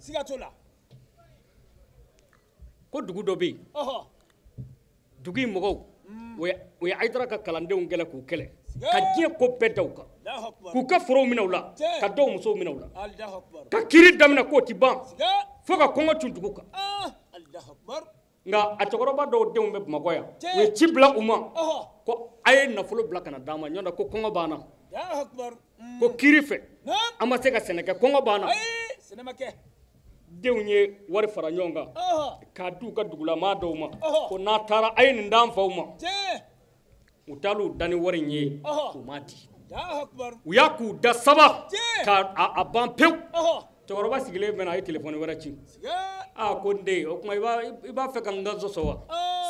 Ko dugu dɔ bɛ yen dugu in mɔgɔw o ye Hayidara ka kalandenw kɛlɛ k'u kɛlɛ ka diɲɛ ko bɛɛ da u kan k'u ka forow minɛ u la ka dɔw musow minɛ u la ka kiiri daminɛ k'o ti ban fo ka kɔngɔ cun dugu kan. Nka a cɛkɔrɔba dɔw denw bɛ Bamakɔ yan, u ye ci bila u ma ko a ye nafolo bila ka na d'an ma, ɲɔntɛ ko kɔngɔ b'an na, ko kiri fɛ an ma se ka sɛnɛ kɛ, kɔngɔ b'an na. Denw ye wari fara ɲɔgɔn kan k'a di u ka dugulamaa dɔw ma ko n'a taara a ye nin d'an faw ma. U taar'u da ni wari in ye, u m'a di. U y'a k'u da saba k'a ban pewu. Cɛkɔrɔba sigilen bɛna a ye telefɔni wɛrɛ ci. Aa ko n den, o tuma i b'a fɛ ka n ka sɔsɔ wa?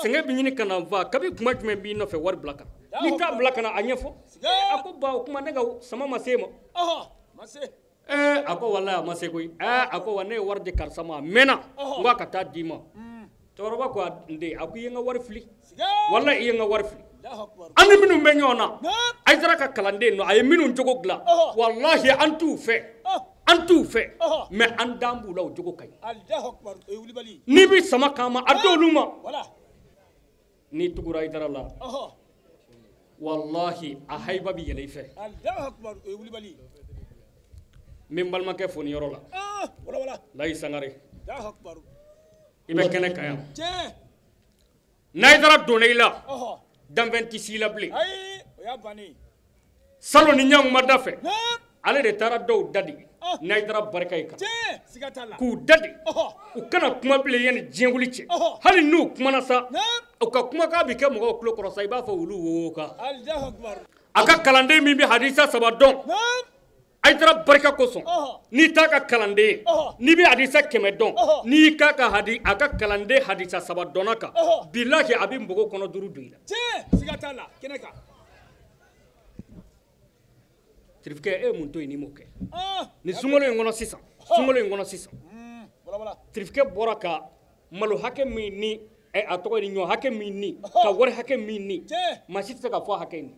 Sɛgɛn bɛ ɲini ka na n fa, kabi kuma jumɛn b'i nɔfɛ wari bila kan? N'i t'a bila ka na a ɲɛfɔ. A ko ba, o tuma ne ka sama ma se e ma. A ko walayi a ma se koyi. A ko wa ne ye wari di karisa ma a mɛnna, n ko a ka taa d'i ma. Cɛkɔrɔba ko n den, a ko i ye n ka wari fili. Walayi i ye n ka wari fili. An ni minnu bɛ ɲɔgɔn na, Hayidara ka kalanden nɔ, a ye minnu jogo dilan, walahi an t'u fɛ. An t'u fɛ, mais an dan b'u la, o jogo ka ɲi. N'i bɛ sama k'an ma, a d'olu ma. N'i tugura Hayidara la, walahi a hayiba bɛ yɛlɛ i fɛ. N bɛ n balimakɛ fo nin yɔrɔ la, Layi Sangare, i bɛ kɛnɛ kan yan. N'Hayidara donna i la, danfɛn tɛ s'i la bilen. Salon ni ɲankuma da fɛ, ale de taara dɔw da de n'Hayidara barika ye kan, k'u da de u kana kuma bilen yanni diɲɛ wuli cɛ. Hali n'u kumana sa, u ka kumakan bɛ kɛ mɔgɔw tulo kɔrɔ sa, i b'a fɔ olu wo kan. A ka kalanden min bɛ hadisa saba dɔn Hayidara barika kosɔn, n'i t'a ka kalanden ye, n'i bɛ hadisa 100 dɔn, n'i y'i k'a ka hadi a ka kalanden hadisa saba dɔnna kan, bilahi a bɛ npogo kɔnɔ duuru don i la. Sirifukɛ, e ye mun to yen n'i m'o kɛ? Nin sunkalo in kɔnɔ sisan, sunkalo in kɔnɔ sisan, Sirifukɛ bɔra ka malo hakɛ min ni a tɔgɔ ye ɲɔ hakɛ min ni ka wari hakɛ min ni, maa si tɛ se ka fɔ hakɛ in.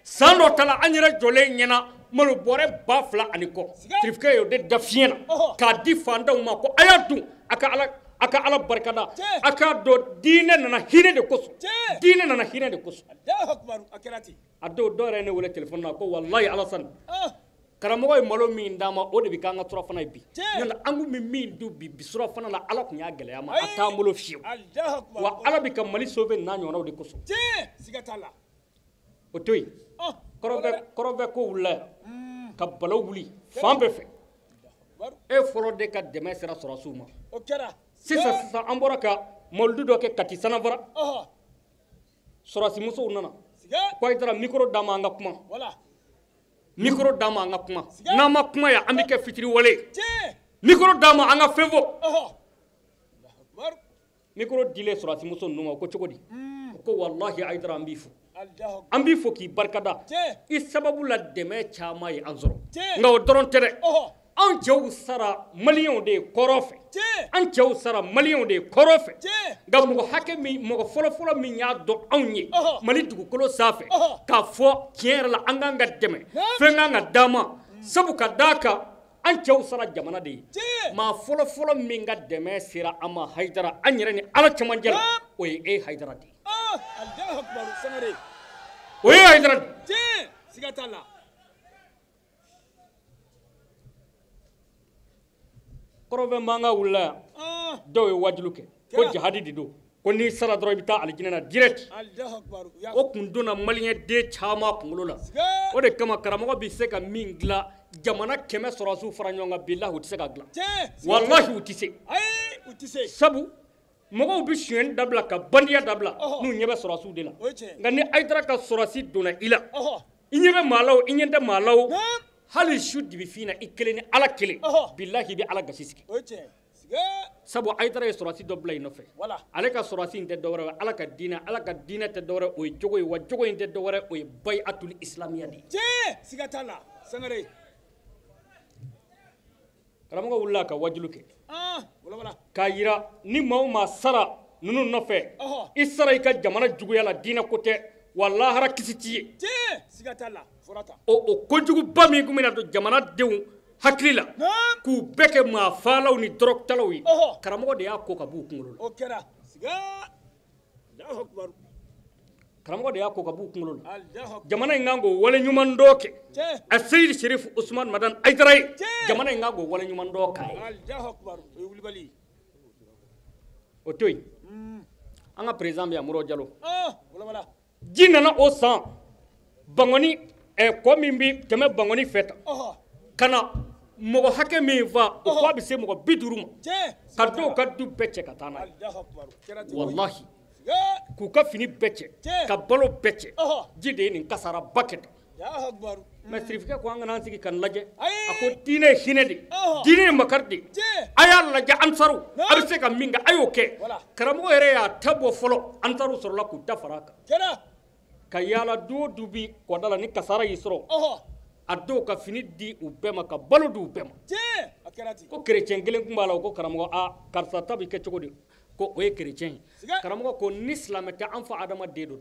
San dɔ ta la, an yɛrɛ jɔlen ɲɛna malo bɔrɛ 2000 ani kɔ, Sirifukɛ y'o de da fiɲɛ na k'a di fantanw ma ko a y'a dun, a ka Ala barikada, a k'a dɔn diinɛ nana hinɛ de kosɔn, diinɛ nana hinɛ de kosɔn. A dɔw dɔw yɛrɛ ye ne wele telefɔni na ko walayi Alasani, karamɔgɔ ye malo min d'an ma, o de bɛ k'an ka surafana ye bi. N'o tɛ an kun bɛ min dun bi bi surafana la, Ala kun y'a gɛlɛya ma, a t'an bolo fiyewu. Wa Ala bɛ ka Mali sauver n'a ɲɔgɔnnaw de kosɔn. O to yen, kɔrɔnfɛ ko wulila yan ka balawu wuli fan bɛɛ fɛ. E fɔlɔ de ka dɛmɛ sera sɔrɔdasiw ma. Sisan sisan an bɔra ka mawuludu dɔ kɛ Kati Sanafara, sɔrɔdasimusow nana ko Hayidara micro d'an ma an ka kuma, micro d'an ma an ka kuma, n'an ma kuma yan an bɛ kɛ fitiriwale ye, micro d'an ma an ka fɛn fɔ. Micro dilen sɔrɔdasimuso ninnu ma, ko cogo di? Ko walahi Hayidara an b'i fo, an b'i fo k'i barikada, i sababu la dɛmɛ caman ye an sɔrɔ. Nka o dɔrɔn tɛ dɛ, anw cɛw sara maliyɛnw de ye kɔrɔ fɛ, an cɛw sara maliyɛnw de ye kɔrɔ fɛ. Nka mɔgɔ hakɛ min, mɔgɔ fɔlɔfɔlɔ min y'a dɔn anw ye Mali dugukolo sanfɛ k'a fɔ tiɲɛ yɛrɛ la an k'an ka dɛmɛ, fɛn k'an ka d'an ma, sabu ka d'a kan an cɛw sara jamana de ye. Maa fɔlɔfɔlɔ min ka dɛmɛ sera an ma Hayidara, an yɛrɛ ni Ala cɛmancɛ la, o ye e Hayidara de ye. O ye Hayidara de ye. Kɔrɔfɛ mankan wulila yan, dɔw ye wajulu kɛ ko jahadi de don, ko n'i sara dɔrɔn i bɛ taa alijinɛ na direct. O kun donna maliyɛn den caman kunkolo la. O de kama karamɔgɔ bɛ se ka min dilan, jamana 100 sɔrɔdasiw fara ɲɔgɔn kan, bilahi u tɛ se ka dilan, walahi u tɛ se. Sabu mɔgɔw bɛ sonyɛli dabila ka bandiya dabila n'u ɲɛ bɛ sɔrɔdasiw de la. Nka ni Hayidara ka sɔrɔdasi donna i la, i ɲɛ bɛ maa la o, i ɲɛ tɛ maa la o, hali su dibifin na i kelen ni Ala kelen, bilahi i bɛ Ala gasi sigi. Sabu Hayidara ye sɔrɔdasi dɔ bila i nɔfɛ, ale ka sɔrɔdasi in tɛ dɔwɛrɛ ye, Ala ka diinɛ, Ala ka diinɛ tɛ dɔwɛrɛ, o ye jogo ye, wa jogo in tɛ dɔwɛrɛ, o ye bayiatul islamiya de ye. Karamɔgɔ wulila ka wajulu kɛ k'a yira ni maa o maa sara ninnu nɔfɛ, i sara i ka jamana juguya la, diinɛ ko tɛ, wa lahara kisi t'i ye. O kojuguba min tun bɛna don jamanadenw hakili la k'u bɛɛ kɛ maa faalaw ni dɔrɔgutalaw ye, karamɔgɔ de y'a ko ka b'u kunkolo la. Karamɔgɔ de y'a ko ka b'u kunkolo la. Jamana in kan k'o wale ɲuman dɔ kɛ a Seyidi Serifu Usumani Madani Hayidara ye, jamana in kan k'o wale ɲuman dɔ k'a ye. O to yen, an ka président bɛ yan, Modibo Jalo. Ji nana o san Bangɔni, kɔ min bɛ tɛmɛ Bangɔni fɛ tan ka na mɔgɔ hakɛ min fa, o k'a bɛ se mɔgɔ 50 ma, ka dɔw ka du bɛɛ cɛ ka taa n'a ye. Walahi, k'u ka fini bɛɛ cɛ, ka balo bɛɛ cɛ, ji de ye nin kasaraba kɛ tan. Mais sirifikɛ ko an kana an sigi ka lajɛ, a ko diinɛ ye hinɛ de, diinɛ ye makari de, a y'a lajɛ ansaru a bɛ se ka min kɛ a y'o kɛ. Karamɔgɔ yɛrɛ y'a ta bɔ fɔlɔ, ansaru sɔrɔla k'u da fara a kan ka yaala du o du bi kɔda la ni kasara y'i sɔrɔ, a dɔw ka fini di u bɛɛ ma, ka balo di u bɛɛ ma. Ko kerecɛn kelen tun b'a la, o ko karamɔgɔ, a karisa ta bɛ kɛ cogo di? Ko o ye kerecɛn ye. Karamɔgɔ ko ni silamɛ tɛ, an fa adamaden don,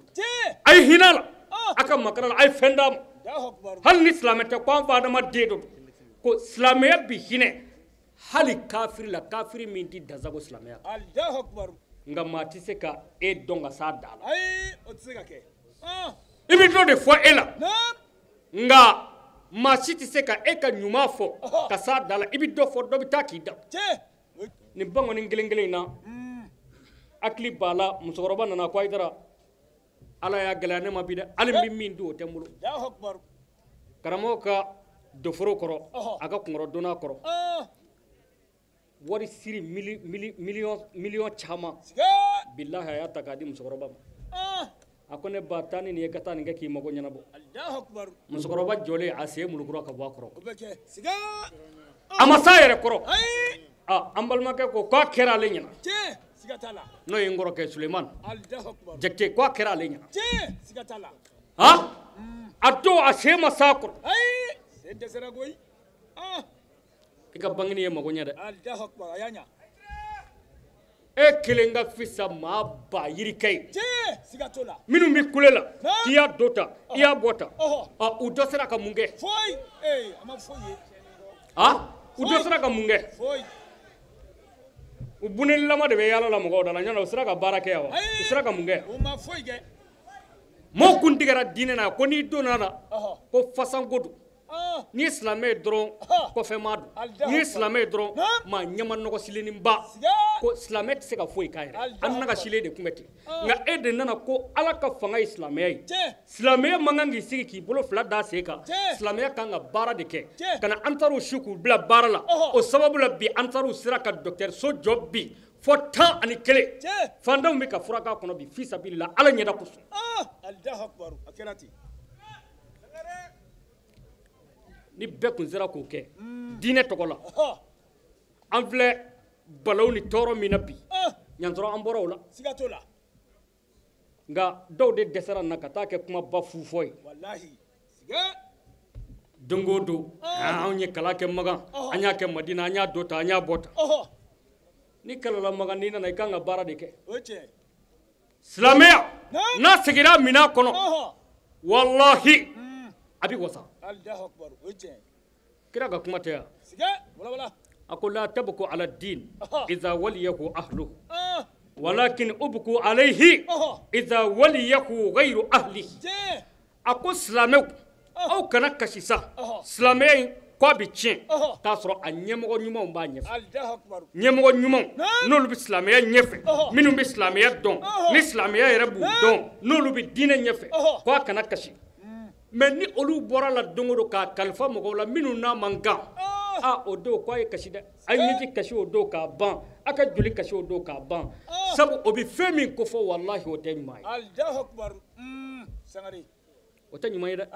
a ye hinɛ la, a ka makara la, a ye fɛn d'a ma. Hali ni silamɛ tɛ, ko an fa adamaden don, ko silamɛya bi hinɛ hali kafiri la, kafiri min tɛ dansago silamɛya. Nka maa tɛ se ka e dɔn ka s'a dan la. I bɛ dɔ de fɔ e la, nka maa si tɛ se ka e ka ɲuman fɔ ka s'a da la. I bɛ dɔ fɔ, dɔ bɛ taa k'i da. Nin Bangɔni kelen kelen in na, hakili b'a la, musokɔrɔba nana ko Ayidara, Ala y'a gɛlɛya ne ma bi dɛ, hali n bɛ min dun o tɛ n bolo. Karamɔgɔ ka doforo kɔrɔ, a ka kunkɔrɔdonna kɔrɔ, wari siri miliyɔn caman, bilahi a y'a ta k'a di musokɔrɔba ma. A ko ne ba, taa ni nin ye, ka taa nin kɛ k'i mago ɲɛnabɔ. Musokɔrɔba jɔlen, a sen mulukura ka bɔ a kɔrɔ, a ma s'a yɛrɛ kɔrɔ. An balimakɛ ko k'a kɛra ale ɲɛna, n'o ye n kɔrɔkɛ Sulemani Jakite, k'a kɛra ale ɲɛna. A don a sen ma s'a kɔrɔ. I ka bangeni ye mago ɲɛ dɛ. E kelen ka fisa maa ba yirikɛ ye minnu bɛ kule la, k'i y'a dɔ ta, i y'a bɔ ta, u dɔ sera ka mun kɛ? U dɔ sera ka mun kɛ? U bunelilama de bɛ yaala la mɔgɔw da la, ɲɔnɔ u sera ka baara kɛ wa? U sera ka mun kɛ? Mɔgɔw kun tigɛra diinɛ na, ko n'i donna la ko fasanko don, n'i ye silamɛ ye dɔrɔn kɔfɛmaa don, n'i ye silamɛ ye dɔrɔn maa ɲɛma nɔgɔsilenninba, ko silamɛ tɛ se ka foyi k'a yɛrɛ, an nagasilen de tun bɛ ten. Nka e de nana ko Ala ka fanga ye silamɛya ye, silamɛya man kan k'i sigi k'i bolo fila da sen kan, silamɛya kan ka baara de kɛ, ka na ansaruw su k'u bila baara la. O sababu la bi ansaruw sera ka dɔgɔtɔrɔso jɔ bi fɔ 11, fantanw bɛ ka fura k'a kɔnɔ bi fi sabilila Ala ɲɛda kosɔn. Ni bɛɛ kun sera k'o kɛ diinɛ tɔgɔ la, an filɛ balawu ni tɔɔrɔ min na bi, ɲansɔrɔ an bɔra o la. Nka dɔw de dɛsɛra na ka taa kɛ kumaba fufɔ ye. Don o don anw ye kalan kɛ Makan, an y'a kɛ Madina, an y'a dɔ ta, an y'a bɔ ta. Ni kalala Makan, n'i nana i kan ka baara de kɛ. Silamɛya n'a seginna minɛn kɔnɔ, walahi a bɛ wasa. Kira ka kuma tɛ yan. A ko la tabku ala din iza waliyahu ahluhu walakin ubku alayhi iza waliyahu ghayru ahlihi. A ko silamɛw, aw kana kasi sa, silamɛya in k'a bɛ tiɲɛ k'a sɔrɔ a ɲɛmɔgɔ ɲumanw b'a ɲɛfɛ. Ɲɛmɔgɔ ɲumanw n'olu bɛ silamɛya ɲɛfɛ, minnu bɛ silamɛya dɔn, ni silamɛya yɛrɛ b'u dɔn, n'olu bɛ diinɛ ɲɛfɛ, k'a kana kasi. Mais ni olu bɔra la don o don k'a kalifa mɔgɔw la minnu n'a man kan, a o don k'a ye kasi dɛ, a ye ɲɛji kasi o don k'a ban, a ka joli kasi o don k'a ban, sabu o bɛ fɛn min ko fɔ, walahi o tɛ ɲuman ye. O tɛ ɲuman ye dɛ.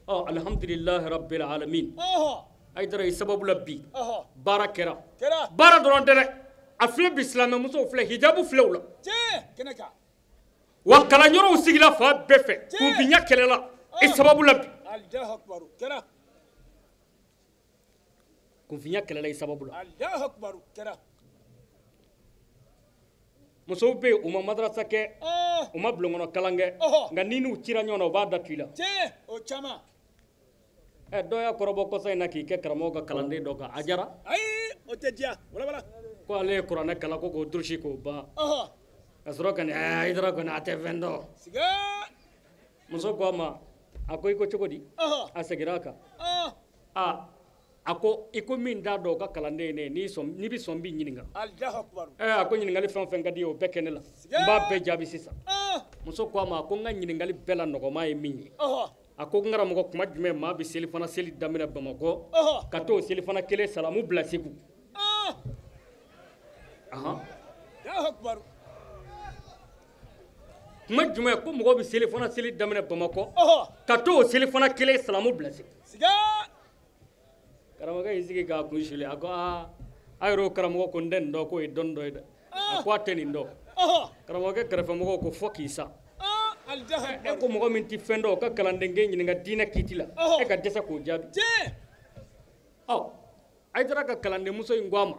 Ɔ alihamudulilahi rabbil alamin. Ayidara i sababu la bi baara kɛra, baara dɔrɔn tɛ dɛ, a filɛ bi silamɛmusow filɛ hijabu filɛ u la. Wa kalanyɔrɔw sigila fan bɛɛ fɛ, kunfinya kɛlɛla i sababu la bi. Kunfinya kɛlɛla i sababu la. Musow bɛ yen, u ma madarasa kɛ, u ma bulonkɔnɔ kalan kɛ, nka ni n'u cira ɲɔgɔn na, u b'a da tu i la. Dɔ y'a kɔrɔbɔ kɔsa in na k'i kɛ karamɔgɔ ka kalanden dɔ kan, a diyara. Ko ale ye kuranɛ kalan ko k'o durusi k'o ban. Ka sɔrɔ ka nin Ayidara kɔni a tɛ fɛn dɔn. Muso ko a ma, a ko i ko cogo di? A seginna a kan. A A ko i ko min t'a dɔn o ka kalanden ye ne ye, n'i bɛ sɔn n b'i ɲininka. A ko ɲininkali fɛn o fɛn ka di ye o bɛɛ kɛ ne la, n b'a bɛɛ jaabi sisan. Muso ko a ma, a ko n ka ɲininkali bɛɛ la nɔgɔma ye min ye, a ko n karamɔgɔ, kuma jumɛn maa bɛ selifana seli daminɛ Bamakɔ ka t'o selifana kelen salamu bila Segu? Kuma jumɛn ko mɔgɔ bɛ selifana seli daminɛ Bamakɔ ka t'o selifana kelen salamu bila Segu? Karamɔgɔkɛ y'i sigi k'a kun suli, a ko aa, a yɛrɛ o karamɔgɔ ko n tɛ nin dɔn, k'o ye dɔnni dɔ ye dɛ. A ko a tɛ nin dɔn. Karamɔgɔkɛ kɛrɛfɛmɔgɔw ko fo k'i sa. E ko mɔgɔ min tɛ fɛn dɔn, o ka kalandenkɛ ɲininka diinɛ kiti la, e ka dɛsɛ k'o jaabi. Ɔ, Hayidara ka kalandenmuso in ko a ma,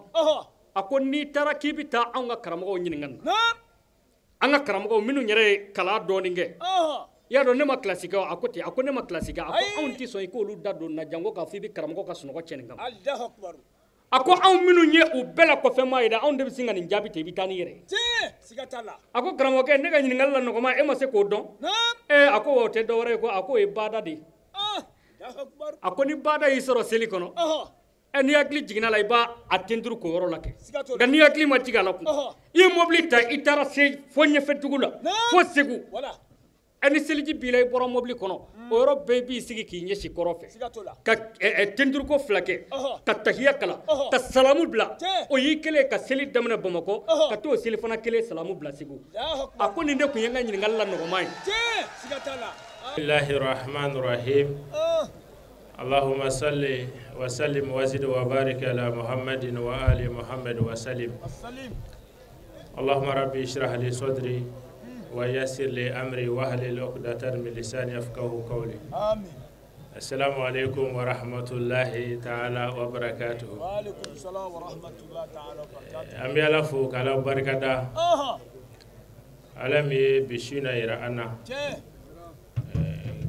a ko n'i taara k'i bɛ taa anw ka karamɔgɔw ɲininka nin na, an ka karamɔgɔw minnu yɛrɛ ye kalan dɔɔnin kɛ, i y'a dɔn ne ma kilasi kɛ, a ko ten, a ko ne ma kilasi kɛ, a ko anw tɛ sɔn i k'olu da don na janko k'a fɔ i bɛ karamɔgɔ ka sunɔgɔ cɛ nin kama. A ko anw minnu ye u bɛɛ la kɔfɛmaa ye dɛ, anw de bɛ sin ka nin jaabi ta, i bɛ taa n'i yɛrɛ ye. A ko karamɔgɔkɛ, ne ka ɲininkali la nɔgɔma, e ma se k'o dɔn? A ko o tɛ dɔwɛrɛ ye ko, a k'o ye baada de ye. A ko ni baada y'i sɔrɔ seli kɔnɔ, n'i hakili jiginna la, i b'a a tenturu k'o yɔrɔ la kɛ. Nka n'i hakili ma jigin a la kun, i ye mobili ta, i taara se fo ɲɛfɛ dugu la, fo Segu. Ni seliji b'i la, i bɔra mobili kɔnɔ, o yɔrɔ bɛɛ i b'i sigi k'i ɲɛsin kɔrɔ fɛ ka tenturuko fila kɛ, ka tahiya kalan, ka salamu bila. O y'i kɛlen ka seli daminɛ Bamakɔ ka t'o selifana kelen salamu bila Segu. A ko nin de tun ye n ka ɲininkali la nɔgɔma ye. Bismillahi rahmani rahim. Allahumma salli wa sallim wa zid wa barik ala Muhammadin wa ali Muhammad wa sallim. Allahumma rabbi ishrah li sadri wa yassir li amri wahlul uqdatan min lisani yafqahu qawli. Amin. Assalamu alaikum wa rahmatullahi ta'ala wa barakatuh. Wa alaikum salam wa rahmatullahi ta'ala wa barakatuh. An bɛ Ala fo k'Ala barikada. Ala min ye bi su in na yira an na.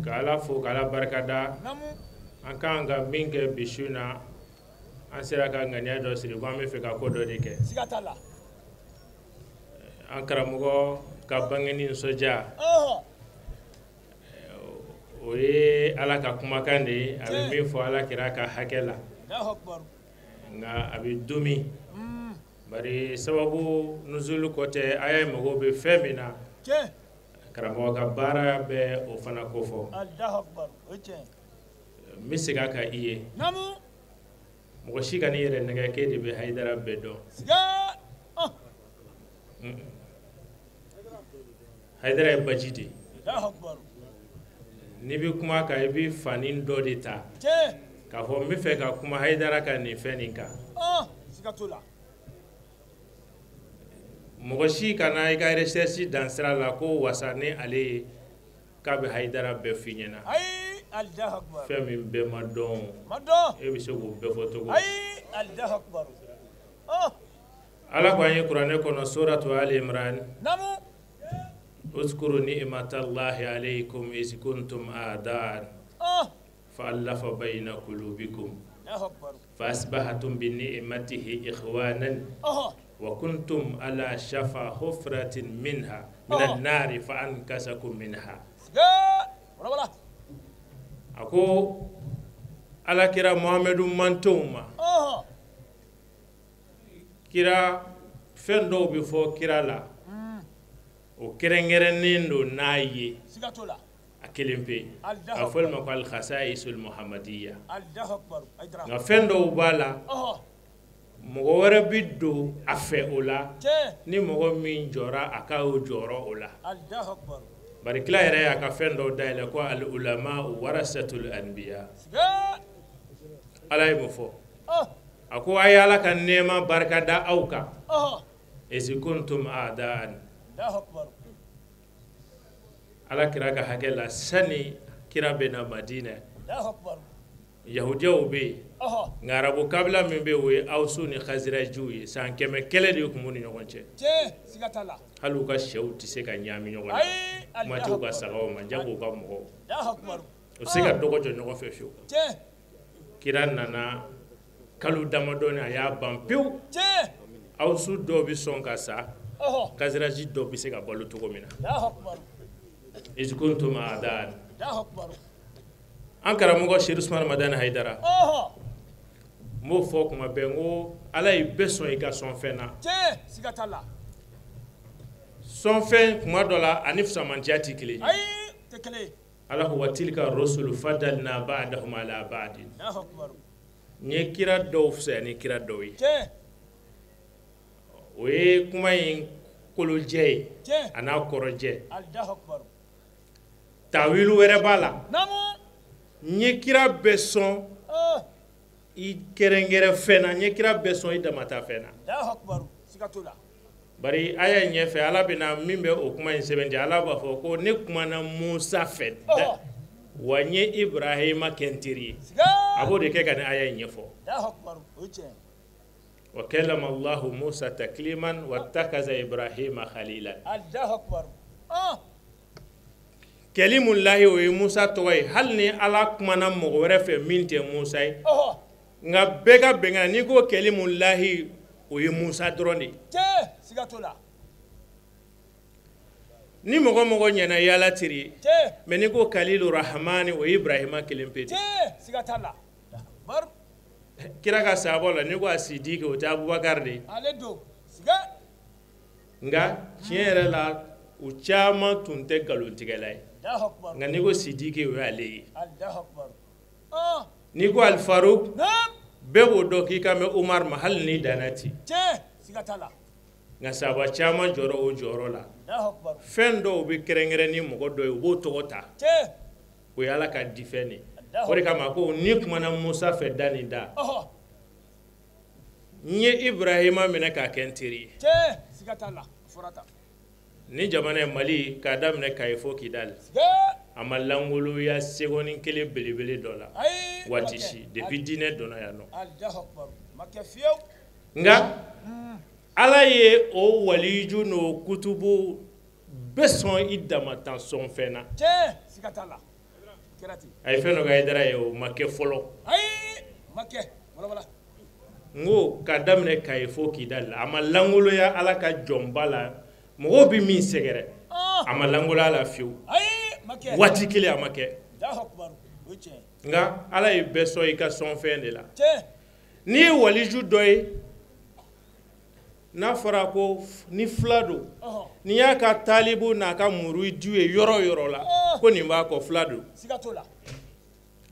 K'Ala fo k'Ala barikada. An kan ka min kɛ bi su in na, an sera ka ŋaniya dɔ siri ko an bɛ fɛ ka ko dɔ de kɛ. An karamɔgɔ ka bangeni nisɔndiya, o ye Ala ka kumakan de ye, a bɛ min fɔ Ala kira ka hakɛ la, nka a bɛ domi bari sababu nuzulu kɔ tɛ, aya mago bɛ fɛn min na, karamɔgɔ ka baara bɛ o fana ko fɔ. N bɛ segin a kan i ye, mɔgɔ si ka n'i yɛrɛ nɛgɛ k'e de bɛ Hayidara bɛɛ dɔn. Hayidara ye baji de ye. N'i bɛ kuma kan, i bɛ fani dɔ de ta k'a fɔ n bɛ fɛ ka kuma Hayidara ka nin fɛn nin kan. Mɔgɔ si kana i ka recherche dan sira la ko wasa ni ale ye k'a bɛ Hayidara bɛɛ f'i ɲɛna. Fɛn min bɛɛ ma dɔn, e bɛ se k'o bɛɛ fɔ cogo di? Ala ko an ye kuranɛ kɔnɔ suratu Ali Imran. Uzkuru ni'matallahi alaykum iz kuntum a'da'an fa'alafa bayna qulubikum fa asbahatum bi ni'matihi ikhwanan wa kuntum ala shafa hufratin minha minan nari fa ankasakum minha. A ko Ala kira Muhamadu mantonw ma, kira fɛn dɔw bɛ fɔ kira la, o kɛrɛnkɛrɛnnen don n'a ye a kelen pe, a fɔli ma ko al-khasaisul muhammadiya. Nka fɛn dɔw b'a la, mɔgɔ wɛrɛ bɛ don a fɛ o la, ni mɔgɔ min jɔra a ka o jɔyɔrɔ o la. Bari kira yɛrɛ y'a ka fɛn dɔw dayɛlɛ ko al ulama warasatul anbiya. Ala ye mun fɔ? A ko a ye Ala ka nɛɛma barika da aw kan. Iz kuntum a'da'an. Ala kira ka hakɛ la, sani kira bɛ na Madinɛ, yahudiyaw bɛ yen, nka arabu kabila min bɛ yen, o ye Awsu ni Khazirajiw ye. San 100 kɛlɛ de tun b'u ni ɲɔgɔn cɛ. Hali u ka sɛw tɛ se ka ɲaami ɲɔgɔn na, kuma tɛ u ka sagaw ma, jango u ka mɔgɔw. U tɛ se ka dɔgɔ jɔ ɲɔgɔn fɛ fiyewu. Kira nana kalo damadɔni, a y'a ban pewu. Awsu dɔw bɛ sɔn ka sa, Khaziraji dɔw bɛ se ka balo cogo min na. Iz kuntum a'da'an. An karamɔgɔ Sedu Usumani Madani Hayidara, N b'o fɔ kuma bɛɛ, n ko Ala ye bɛɛ sɔn i ka sɔnfɛn na. Tiɲɛ, siga t'a la. Sɔnfɛn kuma dɔ la ani fisamantiya tɛ kelen ye. Ayi, tɛ kelen ye. Ala ko wa tilka rusulu faddalna ba'dahum ala ba'din. Allahu akbar. N ye kira dɔw fisaya ni kira dɔw ye. Tiɲɛ. O ye kuma in kolojɛ ye. Tiɲɛ. A n'a kɔrɔjɛ. Allahu akbar. Tawilu wɛrɛ b'a la. Naamu. N ye kira bɛɛ sɔn i kɛrɛnkɛrɛn fɛn na, n ye kira bɛɛ sɔn i damata fɛn na. Allahu akbar. Siga t'o la. Bari aya in ɲɛfɛ Ala bɛna min bɛ o kuma in sɛbɛn ten, Ala b'a fɔ ko ne kumana Musa fɛ wa n ye Ibrahima kɛ n teri ye. A b'o de kɛ ka nin aya in ɲɛfɔ. Allahu akbar. O ye tiɲɛ ye. Wa kallama Allahu Musa takliman wa ittakaza Ibrahima khalilan. Allahu akbar. Kalimullahi o ye Musa tɔgɔ ye, hali ni Ala kumana mɔgɔ wɛrɛ fɛ min tɛ Musa ye. Nka bɛɛ ka bɛnkan n'i ko kalimullahi o ye Musa dɔrɔn de ye. Tiɲɛ, siga t'o la. Ni mɔgɔ mɔgɔ ɲɛna i Ala teri ye. Tiɲɛ. Mais n'i ko Kalilu Rahmani o ye Ibrahima kelen pe de ye. Tiɲɛ, siga t'a la. Kira ka sahabaw la n'i ko a Sidiki o tɛ Abubakar de ye. Ale don, siga. Nka tiɲɛ yɛrɛ la u caman tun tɛ nkalontigɛla ye. Allahu akbar. Nka n'i ko Sidiki o y'ale ye. Allahu akbar. N'i ko Alifaruk Naam. bɛɛ b'o dɔn k'i kan bɛ Umar ma hali n'i danna ten. Tiɲɛ, siga t'a la. Nka sahaba caman jɔra o jɔyɔrɔ la. Allahu akbar. Fɛn dɔw bɛ kɛrɛnkɛrɛn ni mɔgɔ dɔ ye u b'o tɔgɔ ta. Tiɲɛ. O ye Ala ka difɛn de ye. O de kama ko ni kumana Musa fɛ da ni da. N ye Ibrahima minɛ k'a kɛ n teri ye. Tiɲɛ, siga t'a la. A fɔra tan. Ni jamana ye Mali k'a daminɛ Kayi fo Kidali. A ma lankoloya seconde kelen belebele dɔ la. Ayi, waati si depuis diinɛ donna yan nɔ. Allahu akbar. Ma kɛ fiyewu. Nka Ala ye o waliju n'o kutubu bɛɛ sɔn i damatan sɔn fɛn na. Tiɲɛ, siga t'a la. Kɛra ten. A ye fɛn dɔ kɛ Hayidara ye o ma kɛ fɔlɔ. Ayi, ma kɛ. Wala wala. N ko k'a daminɛ Kayi fo Kidali a ma lankoloya Ala ka jɔnba la mɔgɔw bɛ min sɛgɛrɛ a ma lankoloya la fiyewu. Ayi, ma kɛ. Waati kelen a ma kɛ. Allahu akbar. O ye tiɲɛ ye. Nka Ala ye bɛɛ sɔn i ka sɔnfɛn de la. Tiɲɛ. N'i ye waliju dɔ ye n'a fɔra ko ni fila don n'i y'a ka talibu n'a ka muridu ye yɔrɔ o yɔrɔ la ko nin b'a kɔ fila don. Siga t'o la.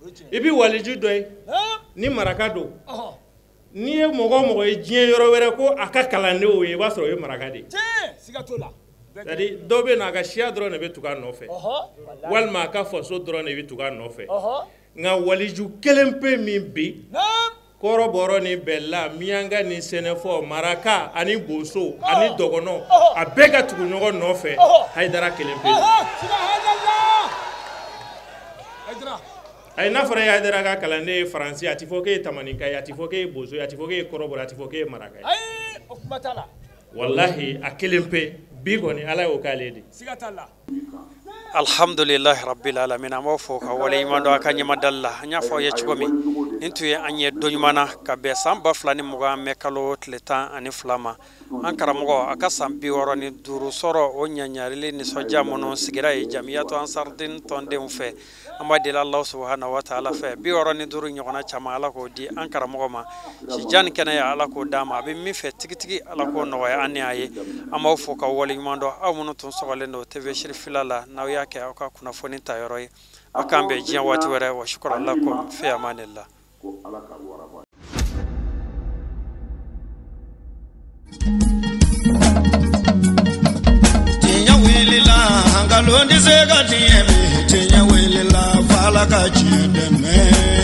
O ye tiɲɛ ye. I bɛ waliju dɔ ye ni maraka don n'i ye mɔgɔ o mɔgɔ ye diɲɛ yɔrɔ wɛrɛ ko a ka kalandenw ye i b'a sɔrɔ o ye maraka de ye. Tiɲɛ, siga t'o la. C'est à dire dɔw bɛ na a ka siya dɔrɔn de bɛ tugu a nɔfɛ walima a ka faso dɔrɔn de bɛ tugu a nɔfɛ nka waliju kelen pe min bi kɔrɔbɔrɔ ni bɛla miyanka ni sɛnɛfɔ maraka ani boso ani dɔgɔnɔ a bɛɛ ka tugu ɲɔgɔn nɔfɛ Hayidara kelen pe. Ayi n'a fɔra e Hayidara ka kalanden ye Faransi a ti fɔ k'e ye tamaninka ye a ti fɔ k'e ye boso ye a ti fɔ k'e ye kɔrɔbɔrɔ a ti fɔ k'e ye maraka ye. Ayi, o kuma t'a la. Walahi a kelen pe bi kɔni Ala y'o k'ale de. Siga t'a la. Alhamdulilahi rabbil alamin, an b'aw fo ka waleɲuman dɔn a ka ɲɛmadali la. An y'a fɔ aw ye cogo min nin tun ye an ye don ɲuman na ka bɛn san 2020 mɛ kalo tile 12 ma. An karamɔgɔ a ka san 65 sɔrɔ o ɲaɲarili nisɔndiya minnu sigira ye Jamiyatu Ansardine tɔndenw fɛ. An b'a deli Alahu subahana wa taala fɛ 65 ɲɔgɔnna caman Ala k'o di an karamɔgɔ ma. Sijan ni kɛnɛya Ala k'o d'a ma. A bɛ min fɛ tigitigi Ala k'o nɔgɔya an ni a ye. An b'aw fo ka waleɲuman dɔn aw minnu tun sɔgɔlen don TV Sirifila la n'aw y'a kɛ aw ka kunnafoni ta yɔrɔ ye. Aw k'an bɛn diɲɛ waati wɛrɛ. Wa shukran lakum fi amanillah. Tiɲɛ wulila nkalon tɛ se ka tiɲɛ bi. Tiɲɛ wulila f'Ala ka tiɲɛ dɛmɛ.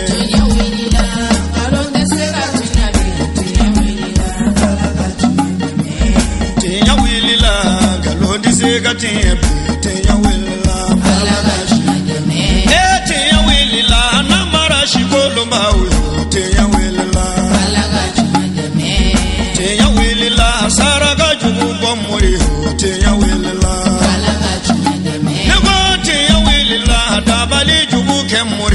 Tiɲɛ wulila nkalon tɛ se ka tiɲɛ bi. Tiɲɛ wulila f'Ala ka tiɲɛ dɛmɛ. Tiɲɛ wulila nkalon tɛ se ka tiɲɛ bi. Tiɲɛ wulila f'Ala ka tiɲɛ dɛmɛ. Ee tiɲɛ wulila namara sikolonbaw yo. Tiɲɛ wulila f'Ala ka tiɲɛ dɛmɛ. Tiɲɛ wulila saraka jugu bɔ mori yo. Tiɲɛ wulila f'Ala ka tiɲɛ dɛmɛ. Ne ko tiɲɛ wulila dabali jugu kɛ mori.